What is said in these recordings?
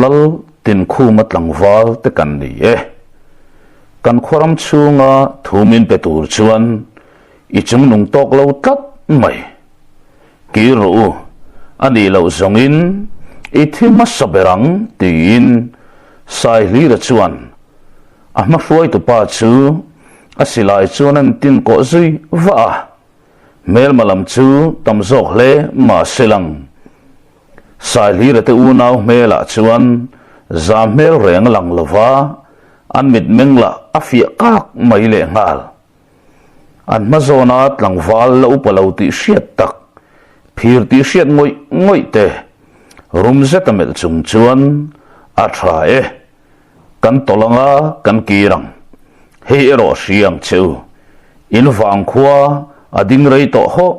Lal Tinkhuma tlangval te kan ni e. Kan khuaram chhunga thu min pe tur chuan i chungnung tawk lo tlat mai. Kir rawh u, a nih loh zawngin i thi hmasa ber ang tiin Saihlira chuan a hmahruaitu pa chu a silai chuan an tin kawh zui vah a. Hmelma lam chu tam zawk hle mah se lang. Saihlira te unau hmelah chuan za hmel reng a lang lo va, an mitmeng lah a fiah kak mai lehnghal. An hma zawna tlangval la upa lo tih hriat tak, phir tih hriat ngawih ngawih te rum zet a melh chung chuan a tha e, kan tawlh anga kan kir ang, hei erawh hria ang che u, in vangkhua a ding rei tawh hauh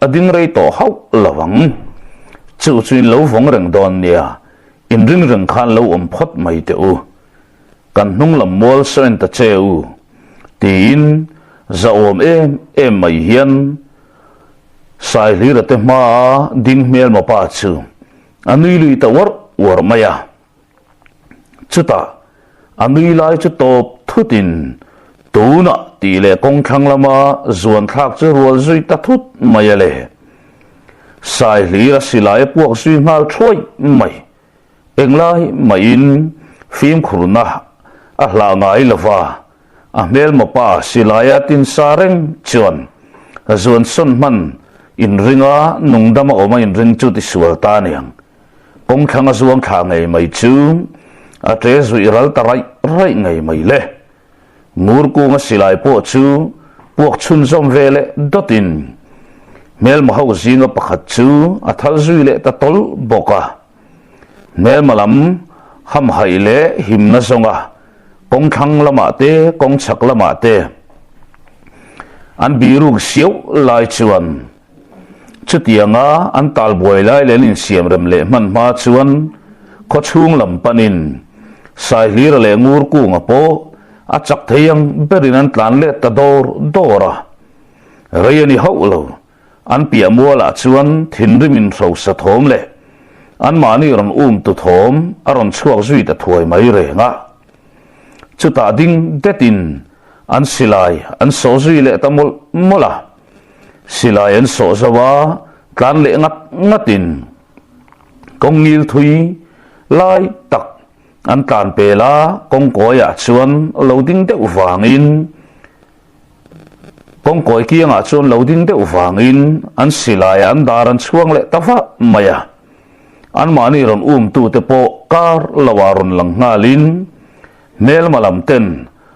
a ding rei tawh hauh lo ang, chu chu in lo vawng reng dawn nia, in ring reng khan lo awm phawt mai teh u. Kan hnung lam mual sawn ta che u, tiin zahawm em em mai hian Saihlira te hmaa ding hmelma pa chu a nui lui ta uarh uarh mai a. Chutah a nui lai chu tawp thutin tunah tih leh kawng thlang lama zuan thlak chu rual zui ta thut mai a le. Saihlira silai a puak zui nghal thuai mai. Englai mahin fimkhurna a hlah ngai lo va, a hmelma pa silaia tinsa reng chuan zuan sawn hman inringa nungdam a awm a inring chu tisual ta aniang. Kawngthlang a zuang thla ngei mai chu a ṭe zuih ral ta raih raih ngei mai le. Ngur kunga silai pawh chu puak chhunzawm ve leh dawtin hmelma ho zinga pakhat chu a thal zui leh ta tawlh bawk a. Hmelma lam hamhaih leh himna zawnga kawng thlang lamah te kawng chhak lamah te an biruk siauh lai chuan chutianga an talbuai lai leh an insiamrem leh hman hma chuan khawchhung lam panin Saihlira leh Ngurkunga pawh a chak thei ang berin an tlan let ta dawr dawr a. Rei a ni hauh lo. An piah mualah chuan thinrim in hrosa thawm leh anmahni rawn um tu thawm a rawn chhuak zui ta thuai mai reng a. Chutah ding detin an silai an sawh zui leh ta mawlh mawlh a. Silai an sawh zo a, tlan leh ngat ngatin kawng ngil thui lai tak an tlan pel a, kawng kawiah chuan lo ding deuh vangin Kawngkawi kiangah chuan lo ding deuh vangin an silai an dar an chhuang leh ta vah mai a. Anmahni rawn umtute pawh kar loah rawn lang nghalin hmelma lam ten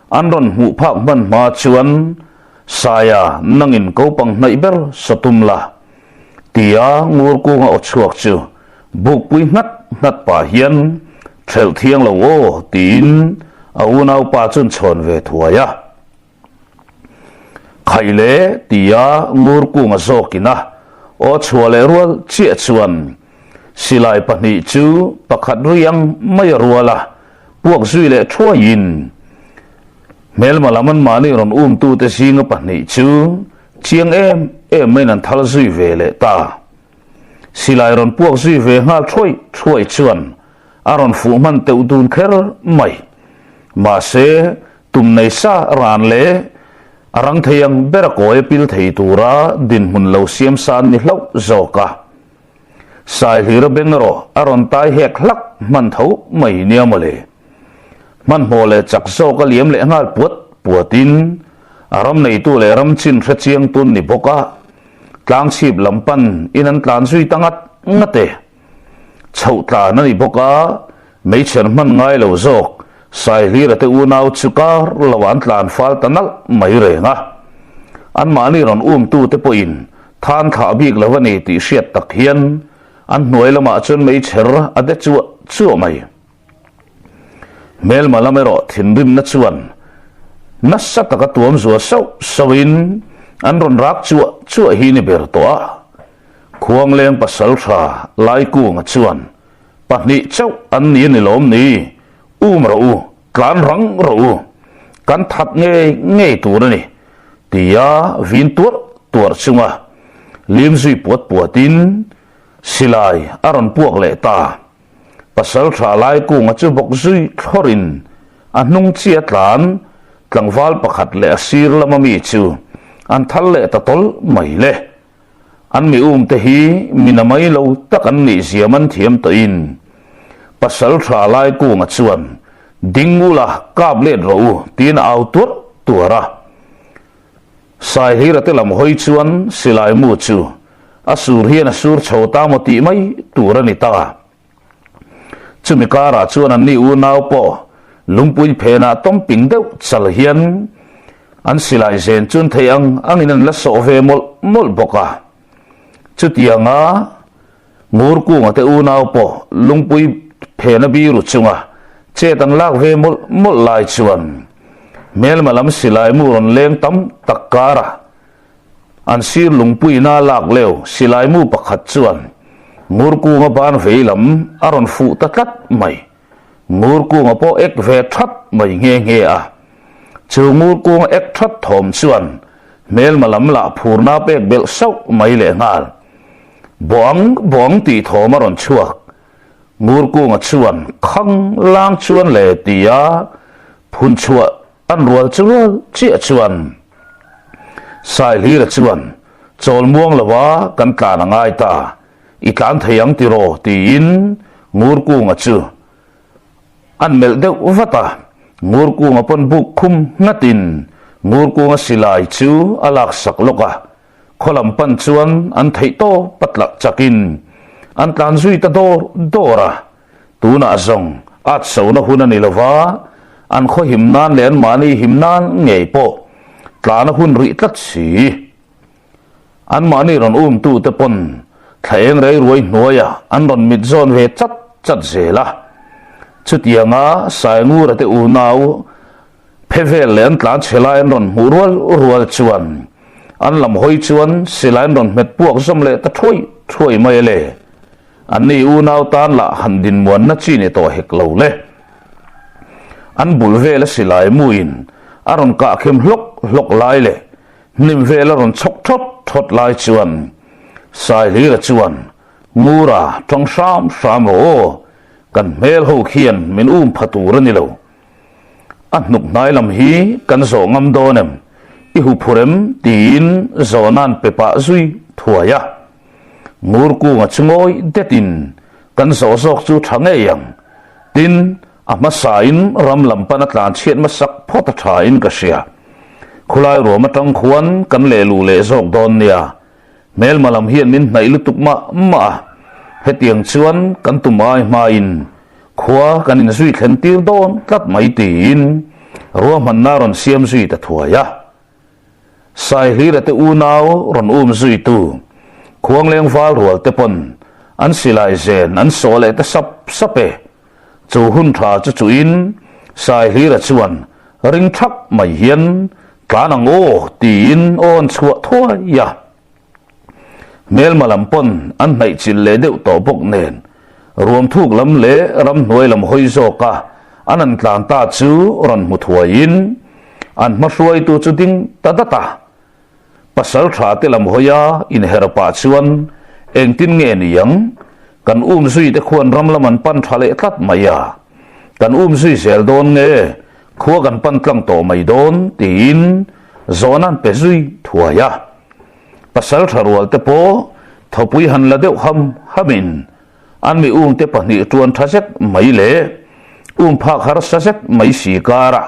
an rawn hmuh phak hman hma chuan Saia nangin kopang hnaih ber saw tum la tia ngur kunga aw chhuak chu bukpui nghat nghat pah hian thelh thiang lo aw tiin a unaupa chuan chhawn ve thuai a. Khaih le tia ngur kunga zawkin a aw chhuah leh rual chiah chuan silai pahnih chu pakhat riang mai a rual a, puak zui leh thuaiin hmelma lam an mahni rawn umtute zinga pahnih chu chiang em em maiin an thal zui ve leh ta. Silai rawn puak zui ve nghal thuai thuai chuan a rawn fuh hman teuh dun kher mai. Mahse, Tum nei sa ran leh a rang thei ang ber a kawi a pil thei tura dinhmun lo siam sa an ni hlauh zawk a. Saihlira beng erawh a rawn tai hek hlak hman tho mai nia mawle. Hmanhmawh leh chak zawk a liam leh nghal puat puatin a ram neitu leh ram chin hre chiang tun ni bawk a, tlangchhip lam pan in an tlan zui ta ngat ngat e. Chhoh tlan a ni bawk a, hmeichher hman ngai lo zawk Saihlira te unau chu kar lo an tlan fal ta nalh mai reng a. Anmahni rawn umtu te pawhin than thlah bik lo a ni tih hriat tak hian an hnuai lamah chuan meichher a de chuah chuah mai. Hmelma lam erawh thinrimna chuan nasa taka tuam zual sauh sauhin an rawn rak chuah chuah hi ni ber tawh a. Khuangleng pasal tha Laikunga chuan pahnih chauh an ni a ni lawm ni? Um rawh u, tlan rang rawh u, kan that ngei ngei tur a ni, tia vin tuarh tuarh chunga lim zui puat puatin silai a rawn puak leh ta. Pasalṭha Laikunga chu bawk zui thlawrin a hnung chiah tlan tlangval pakhat leh a sir lama mi chu an thal leh ta tawlh mai le. An mi um te hi mi na mai lo tak an nih zia man thiam tawhin Pasalṭha Laikunga chuan ding ula kap let rawh u tiin a au tuarh tuarh a. Saihlira te lam hawi chuan silai mu chu a sur hian a sur chho ta maw tih mai tur a ni ta. Chumi karah chuan anni unau pawh lungpui phenah tawm ping deuh chal hian an silai zen chun thei ang angin an la sawh ve mawlh mawlh bawk a. Chutianga Ngurkunga te unau pawh lungpui phena biru chunga chet an lak ve mawlh mawlh lai chuan hmelma lam silai mu rawn leng tam tak karah An sir lungpuina lak leu silaimu pakhat chuan Ngurkunga ban vei lam a rawn fuh ta tlat mai. Ngurkunga pawh ek ve that mai nghe nghe a. Chu Ngurkunga ek that thawm chuan hmelma lam lah phurna pek belh sauh mai lehnghal. Buang buang tih thawm a rawn chhuak. Ngurkunga chuan khang lang chuan le tia phun chhuah An rual chu rual chiah chuan Saihlira chuan chawl muang lova kan tlan a ngai ta, i tlan thei ang tiraw tiin Ngurkunga chu an melh deuh vat a, Ngurkunga pawn buk khum nghatin Ngurkunga silai chu a laksak lawk a, khaw lam pan chuan an theih tawp a tlak chakin an tlan zui ta dawr dawr a. Tunah zawng at sona hun a ni lova, an khaw him nan leh anmahni him nan ngei pawh tlana hun rih tlat si. Anmahni rawn umtute pawn thla eng rei ruai hnuaiah an rawn mit zawn ve chat chat zel a. Chutianga Saingura te unau phe vel leh an tlan chhe lai an rawn hmuh rual rual chuan an lam hawi chuan silai an rawn hmet puak zawm leh ta thuai thuai mai a le. Anni unau tan lah han dinmuanna chi ni tawh hek lo le. An bul vela silai muin a rawn kah khem hlawk hlawk lai leh hnim vel a rawn chhawk thawt thawt lai chuan Saihlira chuan Ngura tawng hram hram rawh aw, kan hmel ho khian min um pha tur a ni lo. A hnuk hnai lam hi kan zawh ngam dawn em? I huphur em? tiin zawhna'n pe pah zui thuai a. Ngurkunga chu ngawi detin kan zawh zawk chu tha ngei ang. Tin, a hmasain ram lam pan a tlan chhiat hmasak phawt a tha in ka hria. Khulai ruam atang khuan kan lehluh leh zawk dawn nia. Hmelma lam hian min hnaih lutuk mah mah a, hetiang chuan kan tum ai hmain khua kan inzui thlen tir dawn tlat mai tiin ruahmanna rawn siam zui ta thuai a. Saihlira te unau rawn um zuitu Khuangleng val rual te pawn an silai zen an sawh leh ta sap sap e. Chu hun tha chu chuin Saihlira chuan ring thak mai hian tlan ang aw tiin awn chhuah thuai a. Hmelma lam pawn an hnaih chilh leh deuh tawh bawk nen ruam thuk lam leh ramhnuai lam hawi zawka an an tlan ta chu rawn hmu thuaiin an hmahruaitu chu ding ta dat a. Pasal tha te lam hawia inher pah chuan engtin nge ni ang? Kan um zui te khuan ram lam an pan tha leh tlat mai a, kan um zui zel dawn nge khua kan pan tlang tawh mai dawn tiin zawhna an pe zui thuai a. Pasal tha rual te pawh thawpui han la deuh ham hamin an mi um te pahnih tuan tha zet mai leh um phak harsa zet mai si karah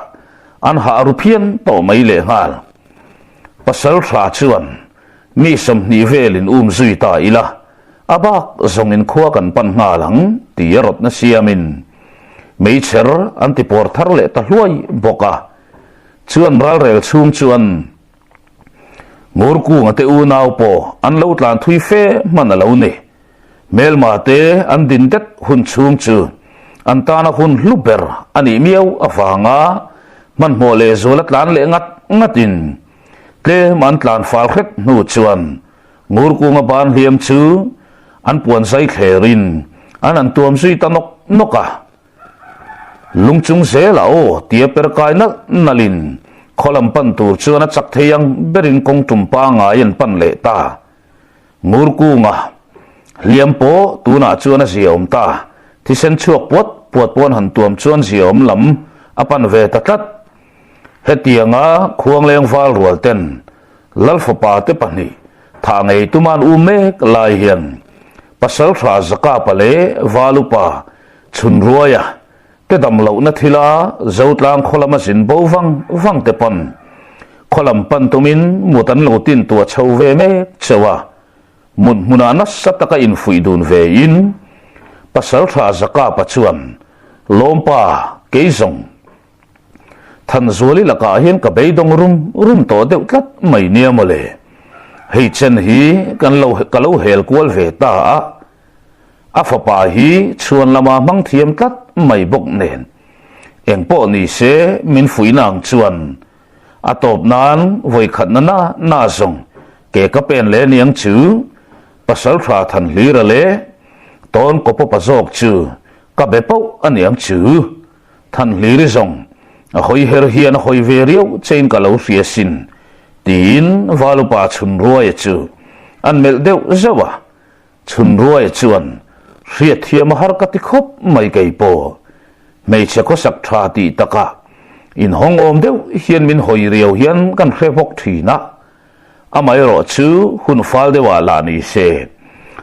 an hah ru phian tawh mai lehnghal. Pasal tha chuan mi 20 velin um zui ta ila, a bak zawngin khua kan pan nghal ang tih a rawtna siamin meichher an ti pawr thar leh ta hluai bawk a. Chuan ralrel chhung chuan Ngurkunga te unau pawh an lo tlan thui fe hman a lo ni. Hmelma te an din det hun chhung chu an tana hun hlu ber a nih miau avanga hmanhmawh leh zuala tlan leh ngat ngatin tlem an tlan fal hret hnu chuan Ngurkunga ban hliam chu an puan zai thlerin an han tuam zui ta nawk nawk a. Lung chung zelah aw tia per kai nalh nalhin khaw lam pan tur chuan a chak thei ang berin kawng tum pangngai an pan leh ta. Ngurkunga hliam pawh tunah chuan a zia awm ta. Thisen chhuak puat puat pawn han tuam chuan ziaawm lam a pan ve ta tlat. Hetianga Khuangleng val rual ten Lalfapa te pahnih thah ngei tuman u mek lai hian Pasaltha Zakapa leh Valupa Chhunruaia te dam lohna thila Zotlang khaw lama zin bo vang vang te pawn khaw lam pan tumin mut an lo tin tua chho ve mek chauh a, mut hmunah nasa taka infuih dun ve in Pasaltha Zakapa chuan Lawmpa kei zawng Thanzuali lakah hian ka beidawng rum rum tawh deuh tlat mai nia mawle. Hei chen hi kan lo ka lo hel kual ve ta a, a fapa hi chhuan lama hmang thiam tlat mai bawk nen eng pawh ni se min fuihna ang chuan a tawp nan vawikhatna na na zawng ke ka pen leh aniang chu Pasaltha Thanhlira leh Tawn Kawpawpa zawk chu ka be pauh aniang chu. Thanhliri zawng a hawi her hian a hawi ve riau chein ka lo hria sin, tiin Valupa Chhunruaia chu an melh deuh zauh a. Chhunruaia chuan, Hriatthiam a har ka ti khawp mai kei pawh. Hmeichhe khawsak tha tih takah inhawng awm deuh hian min hawi riau hian kan hre bawk thin a. Amaherawh chu hun fal deuhah lah ni se,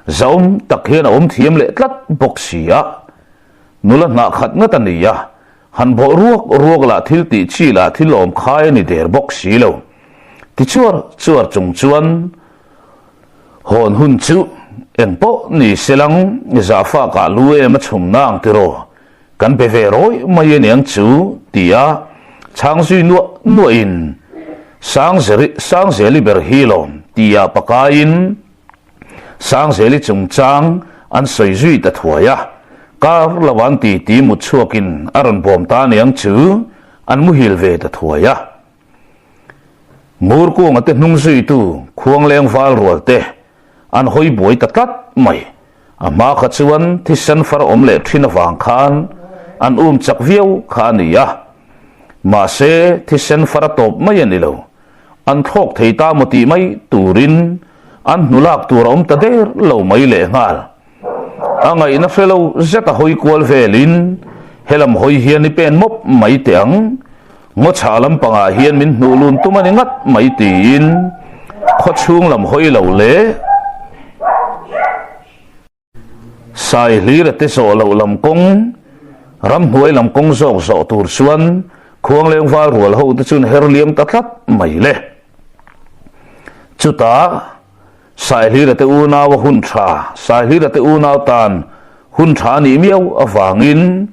zahawm tak hian a awm thiam leh tlat bawk si a. Nula hnah khat ngat a ni a, han bawh ruak ruak lah thil tih chi lah thil awm khai a ni der bawk si lo. Ti chuar chuar chung chuan hawn hun chu eng pawh ni se lang zahfakah lu em a chhum na ang tiraw kan be ve rawih mai a niang chu ti a chhang zui nuah nuahin Sangzeli ber hi lawm ti ah pakaiin Sangzeli chungchang an sawi zui ta thuai a, kar lo an ti ti mut chhuakin a rawn bawm ta aniang chu an muhil ve ta thuai a. Ngurkunga te hnung zuitu Khuangleng val rual te an hawi buai ta tlat mai. A hma kha chuan thisen far awm leh thin avang khan an um chak viau kha a ni a, mahse thisen far a tawp mai a ni lo. An thlawk thei ta maw tih mai turin an hnu lak tur a awm ta der lo mai lehnghal. A ngaihna hre lo zet a hawi kual velin helam hawi hian i pen mawp mai teh ang, ngaw chhah lampangah hian min hnuh lun tum a ni ngat mai tiin khaw chhung lam hawi lo leh Saihlira te zawh loh lam kawng, ramhnuai lam kawng zawk zawh tur chuan Khuangleng val rual ho te chuan her liam ta tlat mai le. Chutah Saihlira te unau a hun tha, Saihlira te unau tan hun tha nih miau avangin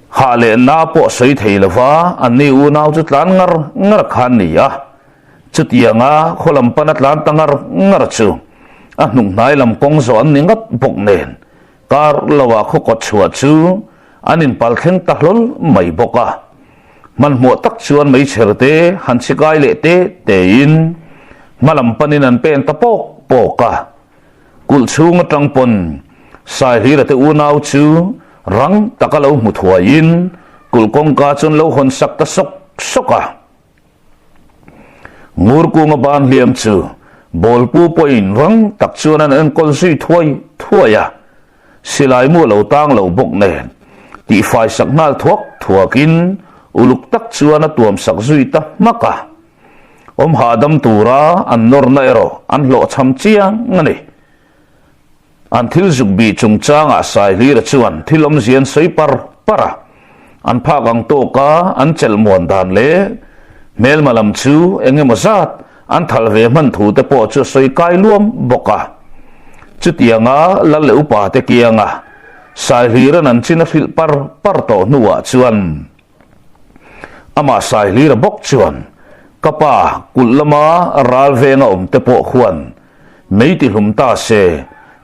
hah leh na pawh sawi thei lova anni unau chu tlan ngar ngar khan ni a. Chutianga khaw lam pana tlan ta ngar ngar chu a hnuk hnai lam kawng zawh an ni ngat bawk nen kar loah khaw kawt chhuah chu an inpal thleng ta hlawl mai bawk a. Hmanhmawh tak chuan meichher te han chikai leh te tein hma lam panin an pen ta pawk pawk a. Kulh chhung atang pawn Saihlira te unau chu rang taka lo hmu thuaiin kulh kawngka chu an lo hawn sak ta sawk sawk a. Ngurkunga ban hliam chu bawlpu pawhin rang tak chuan an enkawl zui thuai thuai a, silai mu a lo tang lo bawk nen tihfai sak nghal thuak thuakin uluk tak chuan a tuam sak zui ta hmak a. Awm hahdam tura an nawrna erawh an hlawhchham chiang a ni. An thil zuk bih chungchangah Saihlira chuan thil awmzia an sawi par par a, an phak ang tawka an chelh muan dan leh hmelma lam chu eng emaw zat an thal ve hman thu te pawh chu a sawi kai luam bawk a. Chutianga lal leh upa te kianga Saihlira'n an chin a hrilh par par tawh hnuah chuan, Amah Saihlira bawk chuan, Ka pa, kulh lama ral venga awm te pawh khuan mei ti hlum ta se,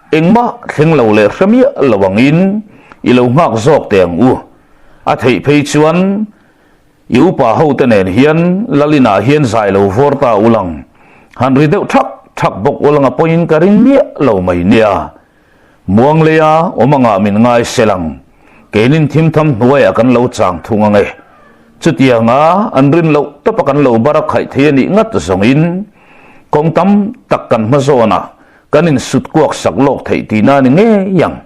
engmah thleng lo leh hre miah lo angin i lo nghak zawk teh ang u. A theih phei chuan i upa hote nen hian Lalinah hian zai lo vawr ta ulang, han ri deuh thak thak bawk ulang a pawhin ka ring miah lo mai nia. Muangleia awm angah min ngai sel ang, keinin thimtham hnuaiah kan lo chang thung ang e. Chutianga an rin loh tawpa kan lo bar a khaih thei a nih ngat zawngin kawng tam tak kan hma zawnah kan insut kuak sak lawk theih tihna a ni ngei ang.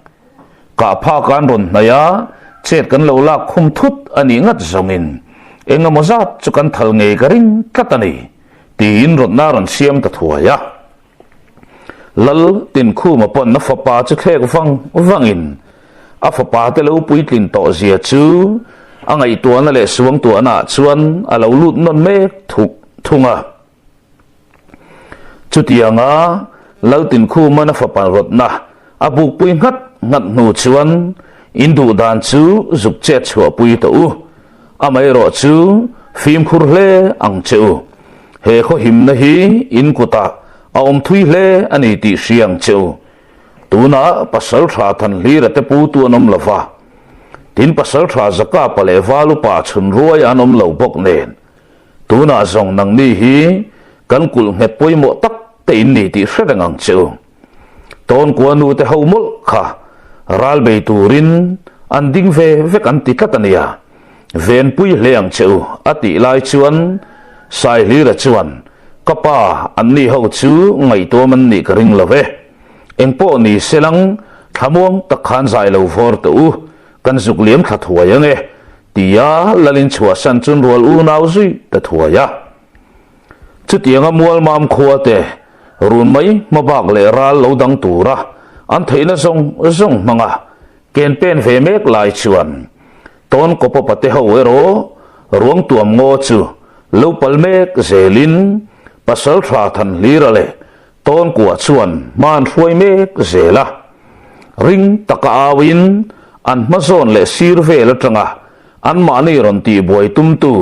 Kah phak an rawn hnaih a, chet kan lo lak khum thut a nih ngat zawngin eng emaw zat chu kan thal ngei ka ring tlat a ni, tiin rawtna rawn siam ta thuai a. Lal Tinkhuma pawn a fapa chu thlek vang vangin a fapa te lo puitlin tawh zia chu a ngaihtuahna leh suangtuahna ah chuan a lo lut nawn mek thuk thung a. Chutianga Lal Tinkhuman a fapa rawtna a bukpui nghat nghat hnu chuan in duh dan chu zuk chet chhuahpui tawh u. Amaherawh chu fimkhur hle ang che u. He khawhimna hi in kutah a awm thui hle a ni tih hria ang che u. Tunah pasal tha Thanhlira te putu an awm lo va, tin pasal tha Zakapa leh Valupa chhun ruai an awm lo bawk nen. Tunah zawng nangni hi kan kulh nghet pawimawh tak te in ni tih hre reng ang che u. Tawnkua nu te ho mawlh kha ral bei turin an ding ve vek an ti tlat a nia. Venpui hle ang che u a tih lai chuan Saihlira chuan ka pa anni ho chu ngaihtuam an nih ka ring lo ve. Engpawh ni selang thlamuang tak khan zai lo vawr teh u, kan zuk liam thla thuai ange tia Lalin chhuahsan chun rual unau zui ta thuai a. Chutianga Mualmam khua te run mai hmabak leh ral lo dang tura an theihna zawng zawng hmanga ken pen ve mek lai chuan Tawnkawpa pate ho erawh ruangtuam ngaw chu lo pal mek zelin Pasaltha Thanhlira leh Tawnkua chuan hma an hruai mek zel a. Ring taka auin an hmazawn leh sir vel atanga anmahni rawn tihbuai tumtu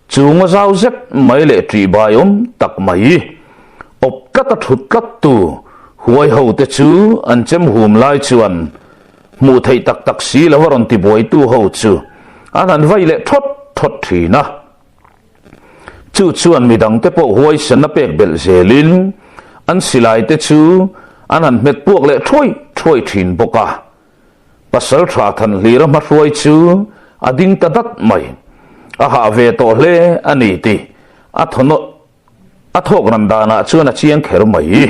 Chu ngaw zau zet mai leh ṭihbai awm tak mai, awp tlat a ṭhut tlat tu huai ho te chu an chem hum lai chuan hmuh theih tak tak si lo a rawn tibuaitu ho chu an han vai leh ṭhawt ṭhawt ṭhin a. Chu chuan midang te pawh huaisan a pek belh zelin an silai te chu an han hmet puak leh ṭhuai ṭhuai ṭhin bawk a. Pasal tha Thanhlira hmahruai chu a ding ta dat mai. A hah ve tawh hle a ni tih a thaw a thawk ran danah chuan a chiang kher mai.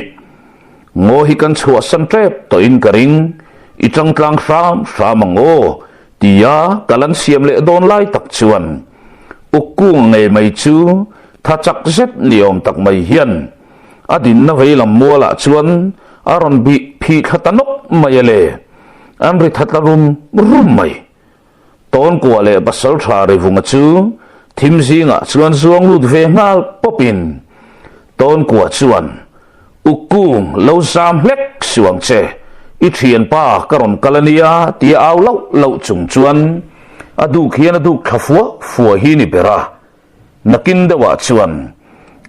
Ngaw hi kan chhuahsan tep tawhin ka ring, i tangtlang hram hram ang aw tia ka lan siam leh dawn lai tak chuan Ukkung ngei mai chu tha chak zet ni awm tak mai hian A dinna veilam mualah chuan a rawn bih phih thla ta nawk mai a le. An ri tha tla rum rum mai. Tawnkua leh pasal tha Rivunga chu thim zingah chuan zuang lut ve nghal pawpin Tawnkua chuan, U Kung lo zam hlek suh ang che, i thianpa ka rawn kal a nia tia au lauh lauh chung chuan a duk hian a duk thla fua fua hi ni ber a. Nakin deuhah chuan,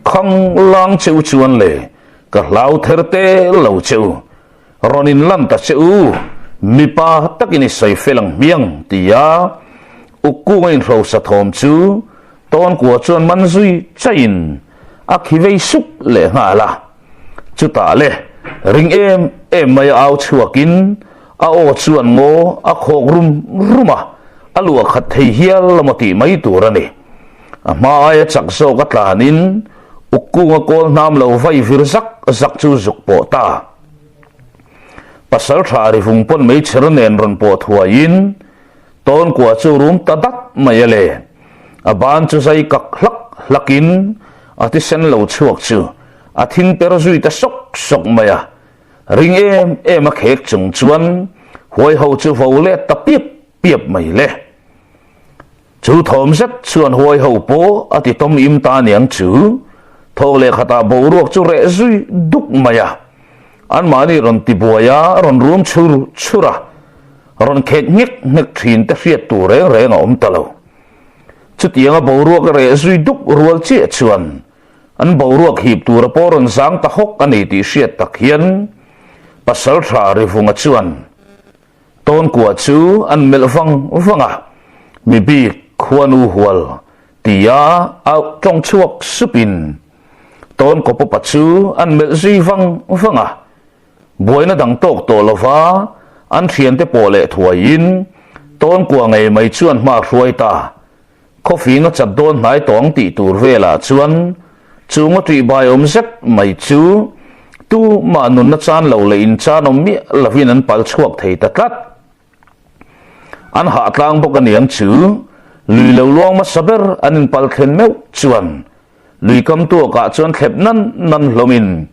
Khang lang che u chuan le, ka hlau ther te lo che u, rawn in lan ta che u, mipa takin i sawi fel ang hmiang, tia Ukkunga inhrosa thawm chu Tawnkua chuan man zui chaihin a khi vei sup leh nghal a. Chutah le, ring em em mai a au chhuakin a aw chuan ngaw a khawk rum rum a, a luah khat thei hial emaw tih mai tur a ni. A hma aia chak zawk a tlanin Ukkunga kawl hnam lo vai vir zak zak chu zuk pawh ta. Pasal tha ri vung pawn meichher nen rawn pawh thuaiin Tawnkua chu rum ta dat mai a le. A ban chu zai kak hlak hlakin a thisen lo chhuak chu a thing per zui ta sawk sawk mai a. Ring em em a khek chung chuan huai ho chu vo let ta piap piap mai le. Chu thawm zet chuan huai ho pawh a ti tawm im ta aniang chu thawk leh khatah boruak chu reh zui duk mai a. Anmahni rawn ti buai a, rawn rum chhur chhur a, rawn khek nghek nghek thin te hriat tur reng reng a awm ta lo. Chutianga boruak a reh zui duk rual chiah chuan an boruak hip tura pawh rawn zang ta hawk a ni tih hriat tak hian pasal tha Rivunga chuan Tawnkua chu an melh vang vang a, mi bik khuanu hual tia a tawng chhuak supin Tawnkua pawpa chu an melh zui vang vang a, buaina dang tawk tawh lova an thiante pawh leh thuaiin Tawnkua ngei mai chuan hma hruai ta. Khawfing a chat dawn hnai tawh ang tih tur velah chuan chu ngaw ṭih bai awm zet mai chu tumah nunna chan lo leh in chan awm miah lovin an pal chhuak thei ta tlat. An hah tlang bawk a niang chu, lui lo luang hmasa ber an inpal thlen meuh chuan lui kam tuakah chuan thlep nan nan hlawmin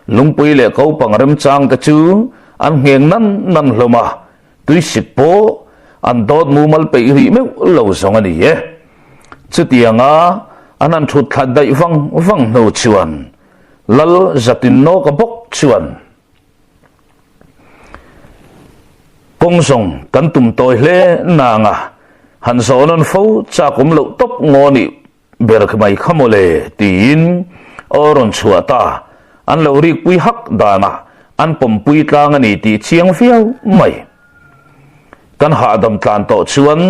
lungpui leh kopang remchang te chu an ngheng nan nan hlawm a, tuisik pawh an dawt mumal peih rih meuh lo zawng a ni e. Chutianga an han thut thlat daih vang vang hnu chuan Lal zatin nawka bawk chuan kawng zawng kan tum tawi hle nang a, han zawh nawn fo chak awm loh tawp ngaw nih ber mai kha mawle tiin aw rawn chhuah ta, an lo rikpui hak danah an pawmpui tlang a ni tih chiang viau mai. Kan hahdam tlan tawh chuan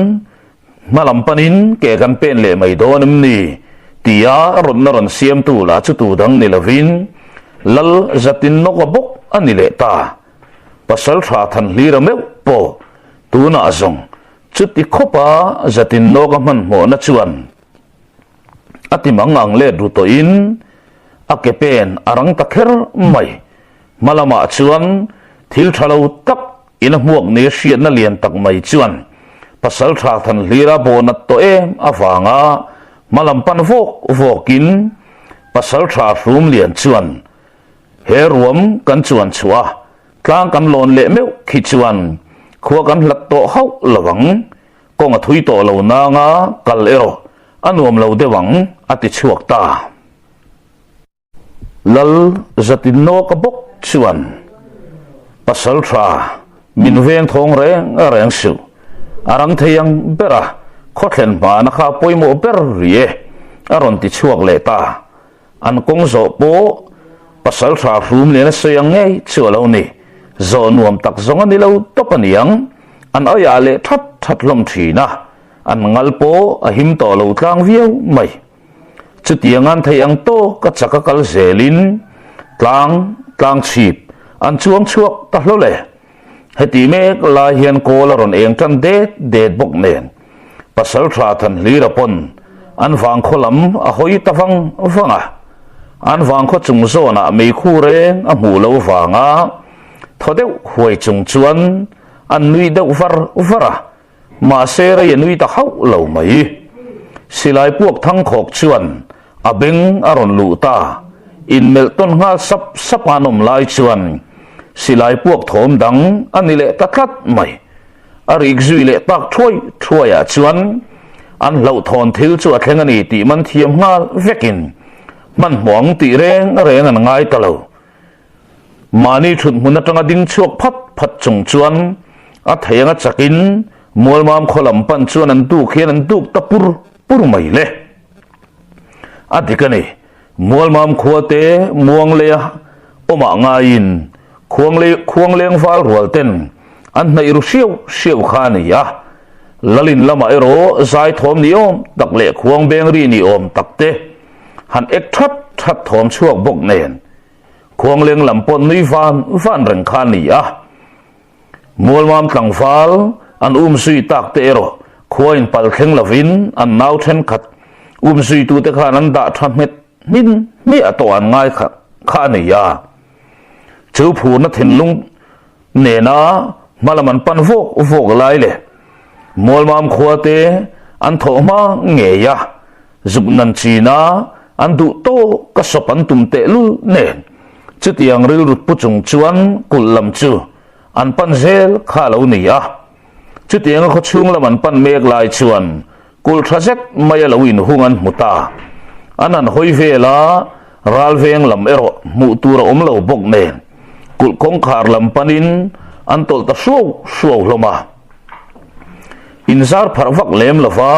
hma lam panin ke kan pen leh mai dawn em ni? tia rawnna rawn siamtu lah chu tu dang ni lovin Lal Zatin Nawka bawk a ni leh ta. Pasal tha than hlira meuh pawh tunah zawng chuti khawpa Zatin Nawka hmanhmawhna chuan A ti mang ang let ru tawhin a ke pen a rang ta kher mai. Hma lamah chuan thil tha lo tak in a hmuak ni hriatna lian tak mai chuan pasal tha than hlira bawnat tawh em avanga hma lam pan vawk vawkin pasal tha hrum lian chuan he ruam kan chuan chhuah a, tlang kan lawn leh meuh khi chuan khua kan hlat tawh hauh lo ang. Kawng a thui tawh lo nanga kal erawh a nuam lo deuh ang, a ti chhuak ta. Lal Zatin Nawka bawk chuan pasal tha min veng thawng reng reng suh, a rang thei ang ber a, khawthlen hmana kha pawimawh ber rih e, a rawn ti chhuak leh ta. An kawng zawh pawh pasal tha hrum lian a sawi ang ngei chu a lo ni. Zawh nuam tak zawng a ni lo tawp a niang. An aiah leh that that hlawm thin a, an ngal pawh a him tawh lo tlang viau mai. Chutiang an theih ang tawk a chak a kal zelin tlang tlang chhip an chuang chhuak ta hlawl e. Heti mek lai hian kawl a rawn eng tan det det bawk nen pasal tha Thanhlira pawn an vangkhaw lam a hawi ta vang vang a, an vangkhaw chung zawnah meikhu reng a hmuh lo vanga thaw deuh huai chung chuan an nui deuh var var a, mahse rei a nui ta hauh lo mai. Silai puak thangkhawk chuan A beng a rawn luh ta. Inmelh tawn nghal sap sap an awm lai chuan silai puak thawm dang a ni leh ta tlat mai. A rik zui leh tak thuai thuaiah chuan an hlauhthawn thil chu a thleng a ni tih man thiam nghal vekin hmanhmawh ang tih reng reng an ngai ta lo. Mahni thut hmun atanga ding chhuak phat phat chung chuan a thei anga chakin Mualmam khaw lam pan chuan an duk hian an duk ta pur pur mai le. A dik a ni. Mualmam khua te muang leia awmah ngaiin khuang leng val rual ten an hnaih ru hriau hriau kha a ni a. Lalin lamah erawh zai thawm ni awm tak leh khuang beng ri ni awm tak te han ek that that thawm chhuak bawk nen khuang leng lam pawh nui van van reng kha a ni a. Mualmam tlangval an um zui tak te erawh khua in pal thleng lovin an nau thenkhat um zuitute khan an dah tha hmet hmin hmiah tawh an ngai kha kha a nei a. Chu phurna thinlung nena hmalam an pan vawk vawk lai leh Mualmam khua te an thawh hma ngei a, Zuk nan china an duh tawk a sawp an tum tehlul nen chutiang rilrut pu chung chuan kulh lam chu an pan zel kha a lo ni a. Chutianga khaw chhung lam an pan mek lai chuan kulh tha zet mai a lo inhung an hmu ta. An han hawi vel a, ral veng lam erawh hmuh tur a awm lo bawk nen kulh kawngkhar lam panin an tawlh ta hruau hruau hlawm a. Inzar pharh vak lem lova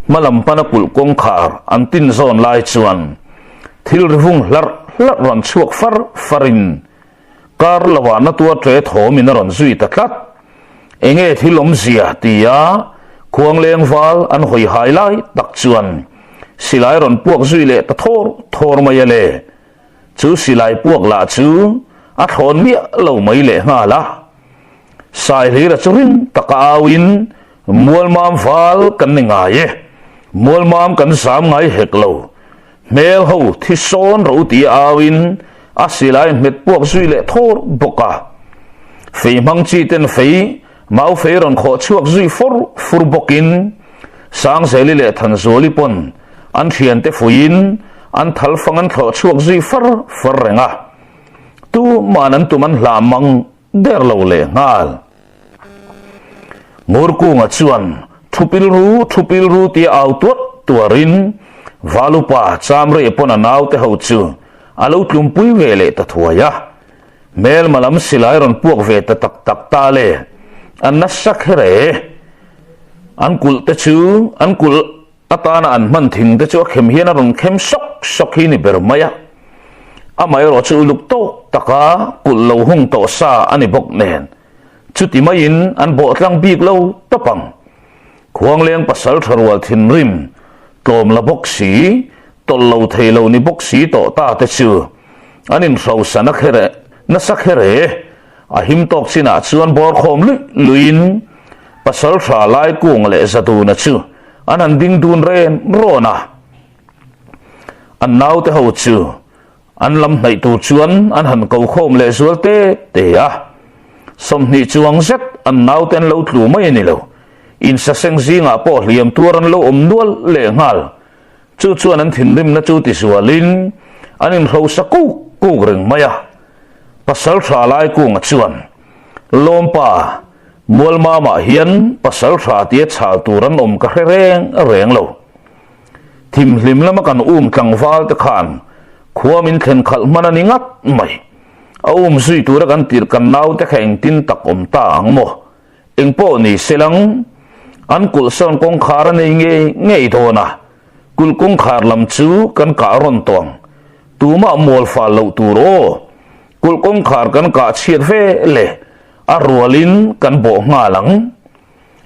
hma lam pana kulh kawngkhar an tin zawn lai chuan thil ri vung hlarh hlarh rawn chhuak far farin kar lovah na tua ṭe thawmin a rawn zui ta tlat. Enge thil awmzia tia khuangleng val an hawi hai lai tak chuan silai rawn puak zui leh ta thawr thawr mai a le. Chu silai puak lah chu a thlawn miah lo mai lehnghal a. Saihlira chu ring taka auin, Mualmam val kan ni ngai e, Mualmam kan zam ngai hek lo, hmel ho thi sawn ro tia auin a silai hmet puak zui leh thawr bawk a. Fei hmang chi ten fei Maufei rawn khawh chhuak zui fur fur bawkin Sangzeli leh Thanzuali pawn an thiante fuiin an thal fang an thlawh chhuak zui far far reng a. Tuman an tum an hlah mang der lo leh nghal. Ngurkunga chuan thu pil ru, thu pil ru tia au tuar tuarin Valupa Chamrei pawn a naute ho chu a lo tlumpui ve leh ta thuai a. Hmelma lam silai rawn puak ve ta tak tak ta le, an nasa kher e. An kulh te chu an kulh atana an hman thing te chu a khem hian a rawn khem sawk sawk hi ni ber mai a. Amaherawh chu uluk tawk taka kulh lo hung tawh sa a ni bawk nen, chuti maiin an bawh tlang bik lo tawp ang. Khuangleng pasal tha rual thinrim tlawm la bawk si, tawlh lo thei lo ni bawk si tawh ta te chu an inhrosa na kher e, nasa kher e. A him tawk chinah chuan bawr khawm luih luihin pasal tha Laikunga leh Zaduna chu an han ding dun ren rawn a. An naute ho chu An lam hnaih tur chuan an han ko khawm leh zual te te a. 20 chuang zet an naute an lo tlu mai a ni lo. Insaseng zingah pawh hliam tuar an lo awm nual leh nghal. Chu chuan an thinrimna chu ti zualin an inhrosa kuk kuk reng mai a. Pasal tha Laikunga chuan, Lawmpa, Mualmamah hian pasal tha tia chhal tur an awm ka hre reng reng lo. Thimhlim lama kan um tlangval te khan khua min thlen khalh hman a ni ngat mai. A um zui tura kan tirh kan naute kha engtin tak awm ta ang maw? Engpawh ni se lang, an kulh sawn kawngkhar a nei ngei ngei dawn a, kulh kawngkhar lam chu kan kah rawn tawh ang. Tumah mual fal loh tur aw, kulh kawngkhar kan kah chhiat ve le, a rualin kan bawh nghal ang.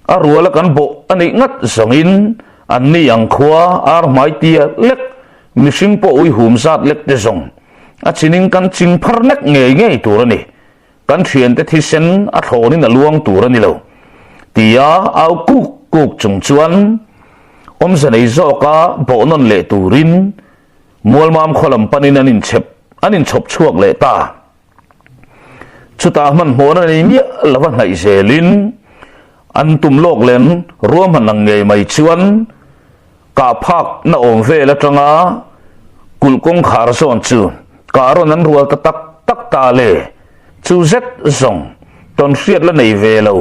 A ruala kan bawh a nih ngat zawngin an ni ang khua ar hmai tia lek mihring pawh ui hum zat lek te zawng a chinin kan ching phar nek ngei ngei tur a ni. Kan thiante thisen a thlawnin a luang tur a ni lo tia au kuk kuk chung chuan awmze nei zawka bawh nawn leh turin Mualmam khaw lam panin an inchhep an inchhawp chhuak leh ta. Chutah hmanhmawhna nei miah lova hnaih zelin an tum lawk len ruahman ang ngei mai chuan kah phakna awm vel atanga kulh kawngkhar zawn chu kah rawn an rual ta tak tak ta le. Chu zet zawng tawn hriat la nei ve lo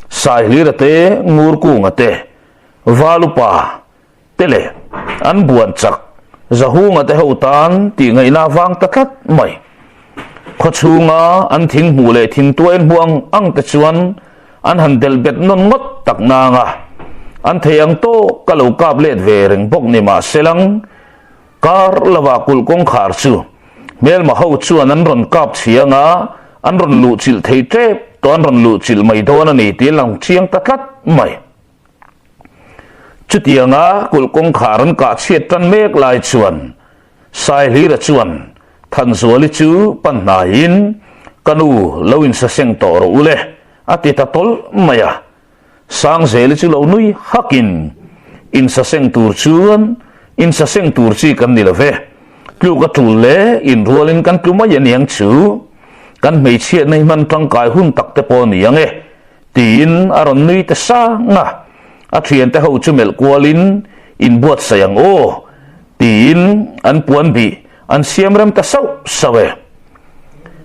Saihlira te, Ngurkunga te, Valupa te leh an buan chak Zahunga te ho tan tih ngaihna avang ta tlat mai. Khaw chhunga an thing hmuh leh thing tuain hmuh ang ang te chuan an han delh bet nawn ngawt tak nang a, an thei ang tawk ka lo kap let ve reng bawk ni mah selang kar lova kulh kawngkhar chu hmelma ho chuan an rawn kap chhiang a, an rawn luh chilh thei tep tawh an rawn luh chilh mai dawn a ni tih a lang chiang ta tlat mai. Chutianga kulh kawngkhar an kah chhiat tan mek lai chuan Saihlira chuan Thanzuali chu pan hnaiin, Ka nu, lo insaseng tawh rawh u le, a ti ta tawlh mai a. Sangzeli chu lo nui hakin, Insaseng tur chuan insaseng tur chi kan ni lo ve, tluk a tul le inrualin kan tlu mai aniang chu, kan hmeichhiatna hi hman tangkai hun tak te pawh a ni ang e, Tiin a rawn nui ta sang a, a thiante ho chu melh kualin inbuatsaih ang aw tiin an puan bih an siam rem ta sauh sauh e.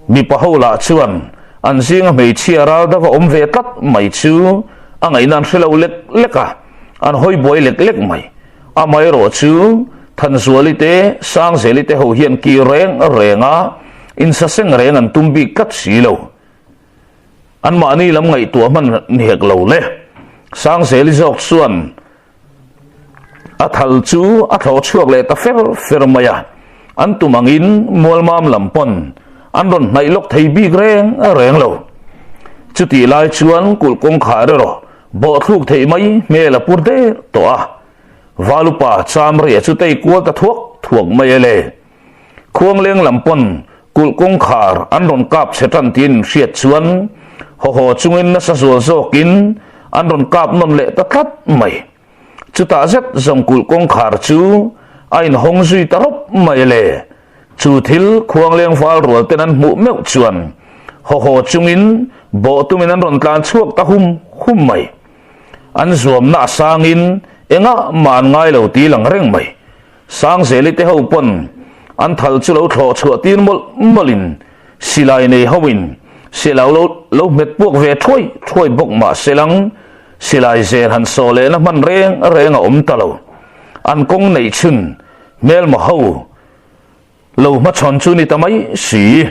Mipa ho lah chuan an zinga hmeichhia ral dava awm ve tlat mai chu a ngaihna an hre lo lek lek a, an hawi buai lek lek mai. Amaherawh chu Thanzuali te, Sangzeli te ho hian kir reng reng a, insaseng reng an tum bik tlat si lo. Anmahni lam ngaihtuah hman ni hek lo le. Sangzeli zawk chuan a thal chu a thlawh chhuak leh ta fer fer mai a, an tum angin Mualmam lam pawn an rawn hnaih lawk thei bik reng reng lo. Chutih lai chuan kulh kawngkhar erawh bawhthluk theih mai hmel a pur der tawh a, Valupa Chamria chu tei kual ta thuak thuak mai e le. Khuangleng lam pawn kulh kawngkhar an rawn kap chhe tan tiin in hriat chuan haw haw chungin nasa zual zawkin an rawn kap nawn leh ta tlat mai. Chutah zet zawng kulh kawngkhar chu a inhawng zui ta rawp mai le. Chu thil Khuangleng val rual ten an hmuh meuh chuan haw haw chungin. Bawh tumin an rawn tlan chhuak ta hum hum mai. An zuamna a sangin engah mah an ngai lo ti lang reng mai. Sangzeli te ho pawn an thal chu lo thlawh chhuah tir mawlh mawlhin silai nei hoin silau lo lo hmet puak ve thuai thuai bawk mah se lang silai zen han sawh lehna hman reng reng a awm ta lo. An kawng neih chhun hmelma ho Lo hmachhawn chu ni ta mai si.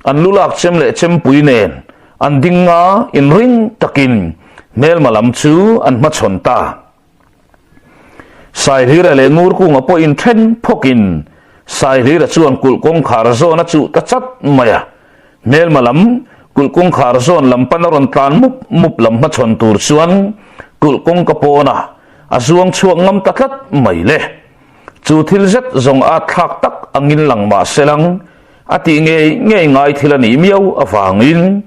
An lu lak chem leh chempui nen an ding nga inring takin hmelma lam chu an hmachhawn ta. Saihlira leh Ngurkunga pawh inthen phawkin Saihlira chuan kulh kawngkhar zawn a chuh ta chat mai a. Hmelma lam kulh kawngkhar zawn lam pan a rawn tlan mup mup lam hmachhawn tur chuan kulh kawngka pawnah a zuang chhuak ngam ta tlat mai le. Chu thil zet zawng at thlak tak angin lang mah se lang, a tih ngei ngei ngai thil a nih miau avangin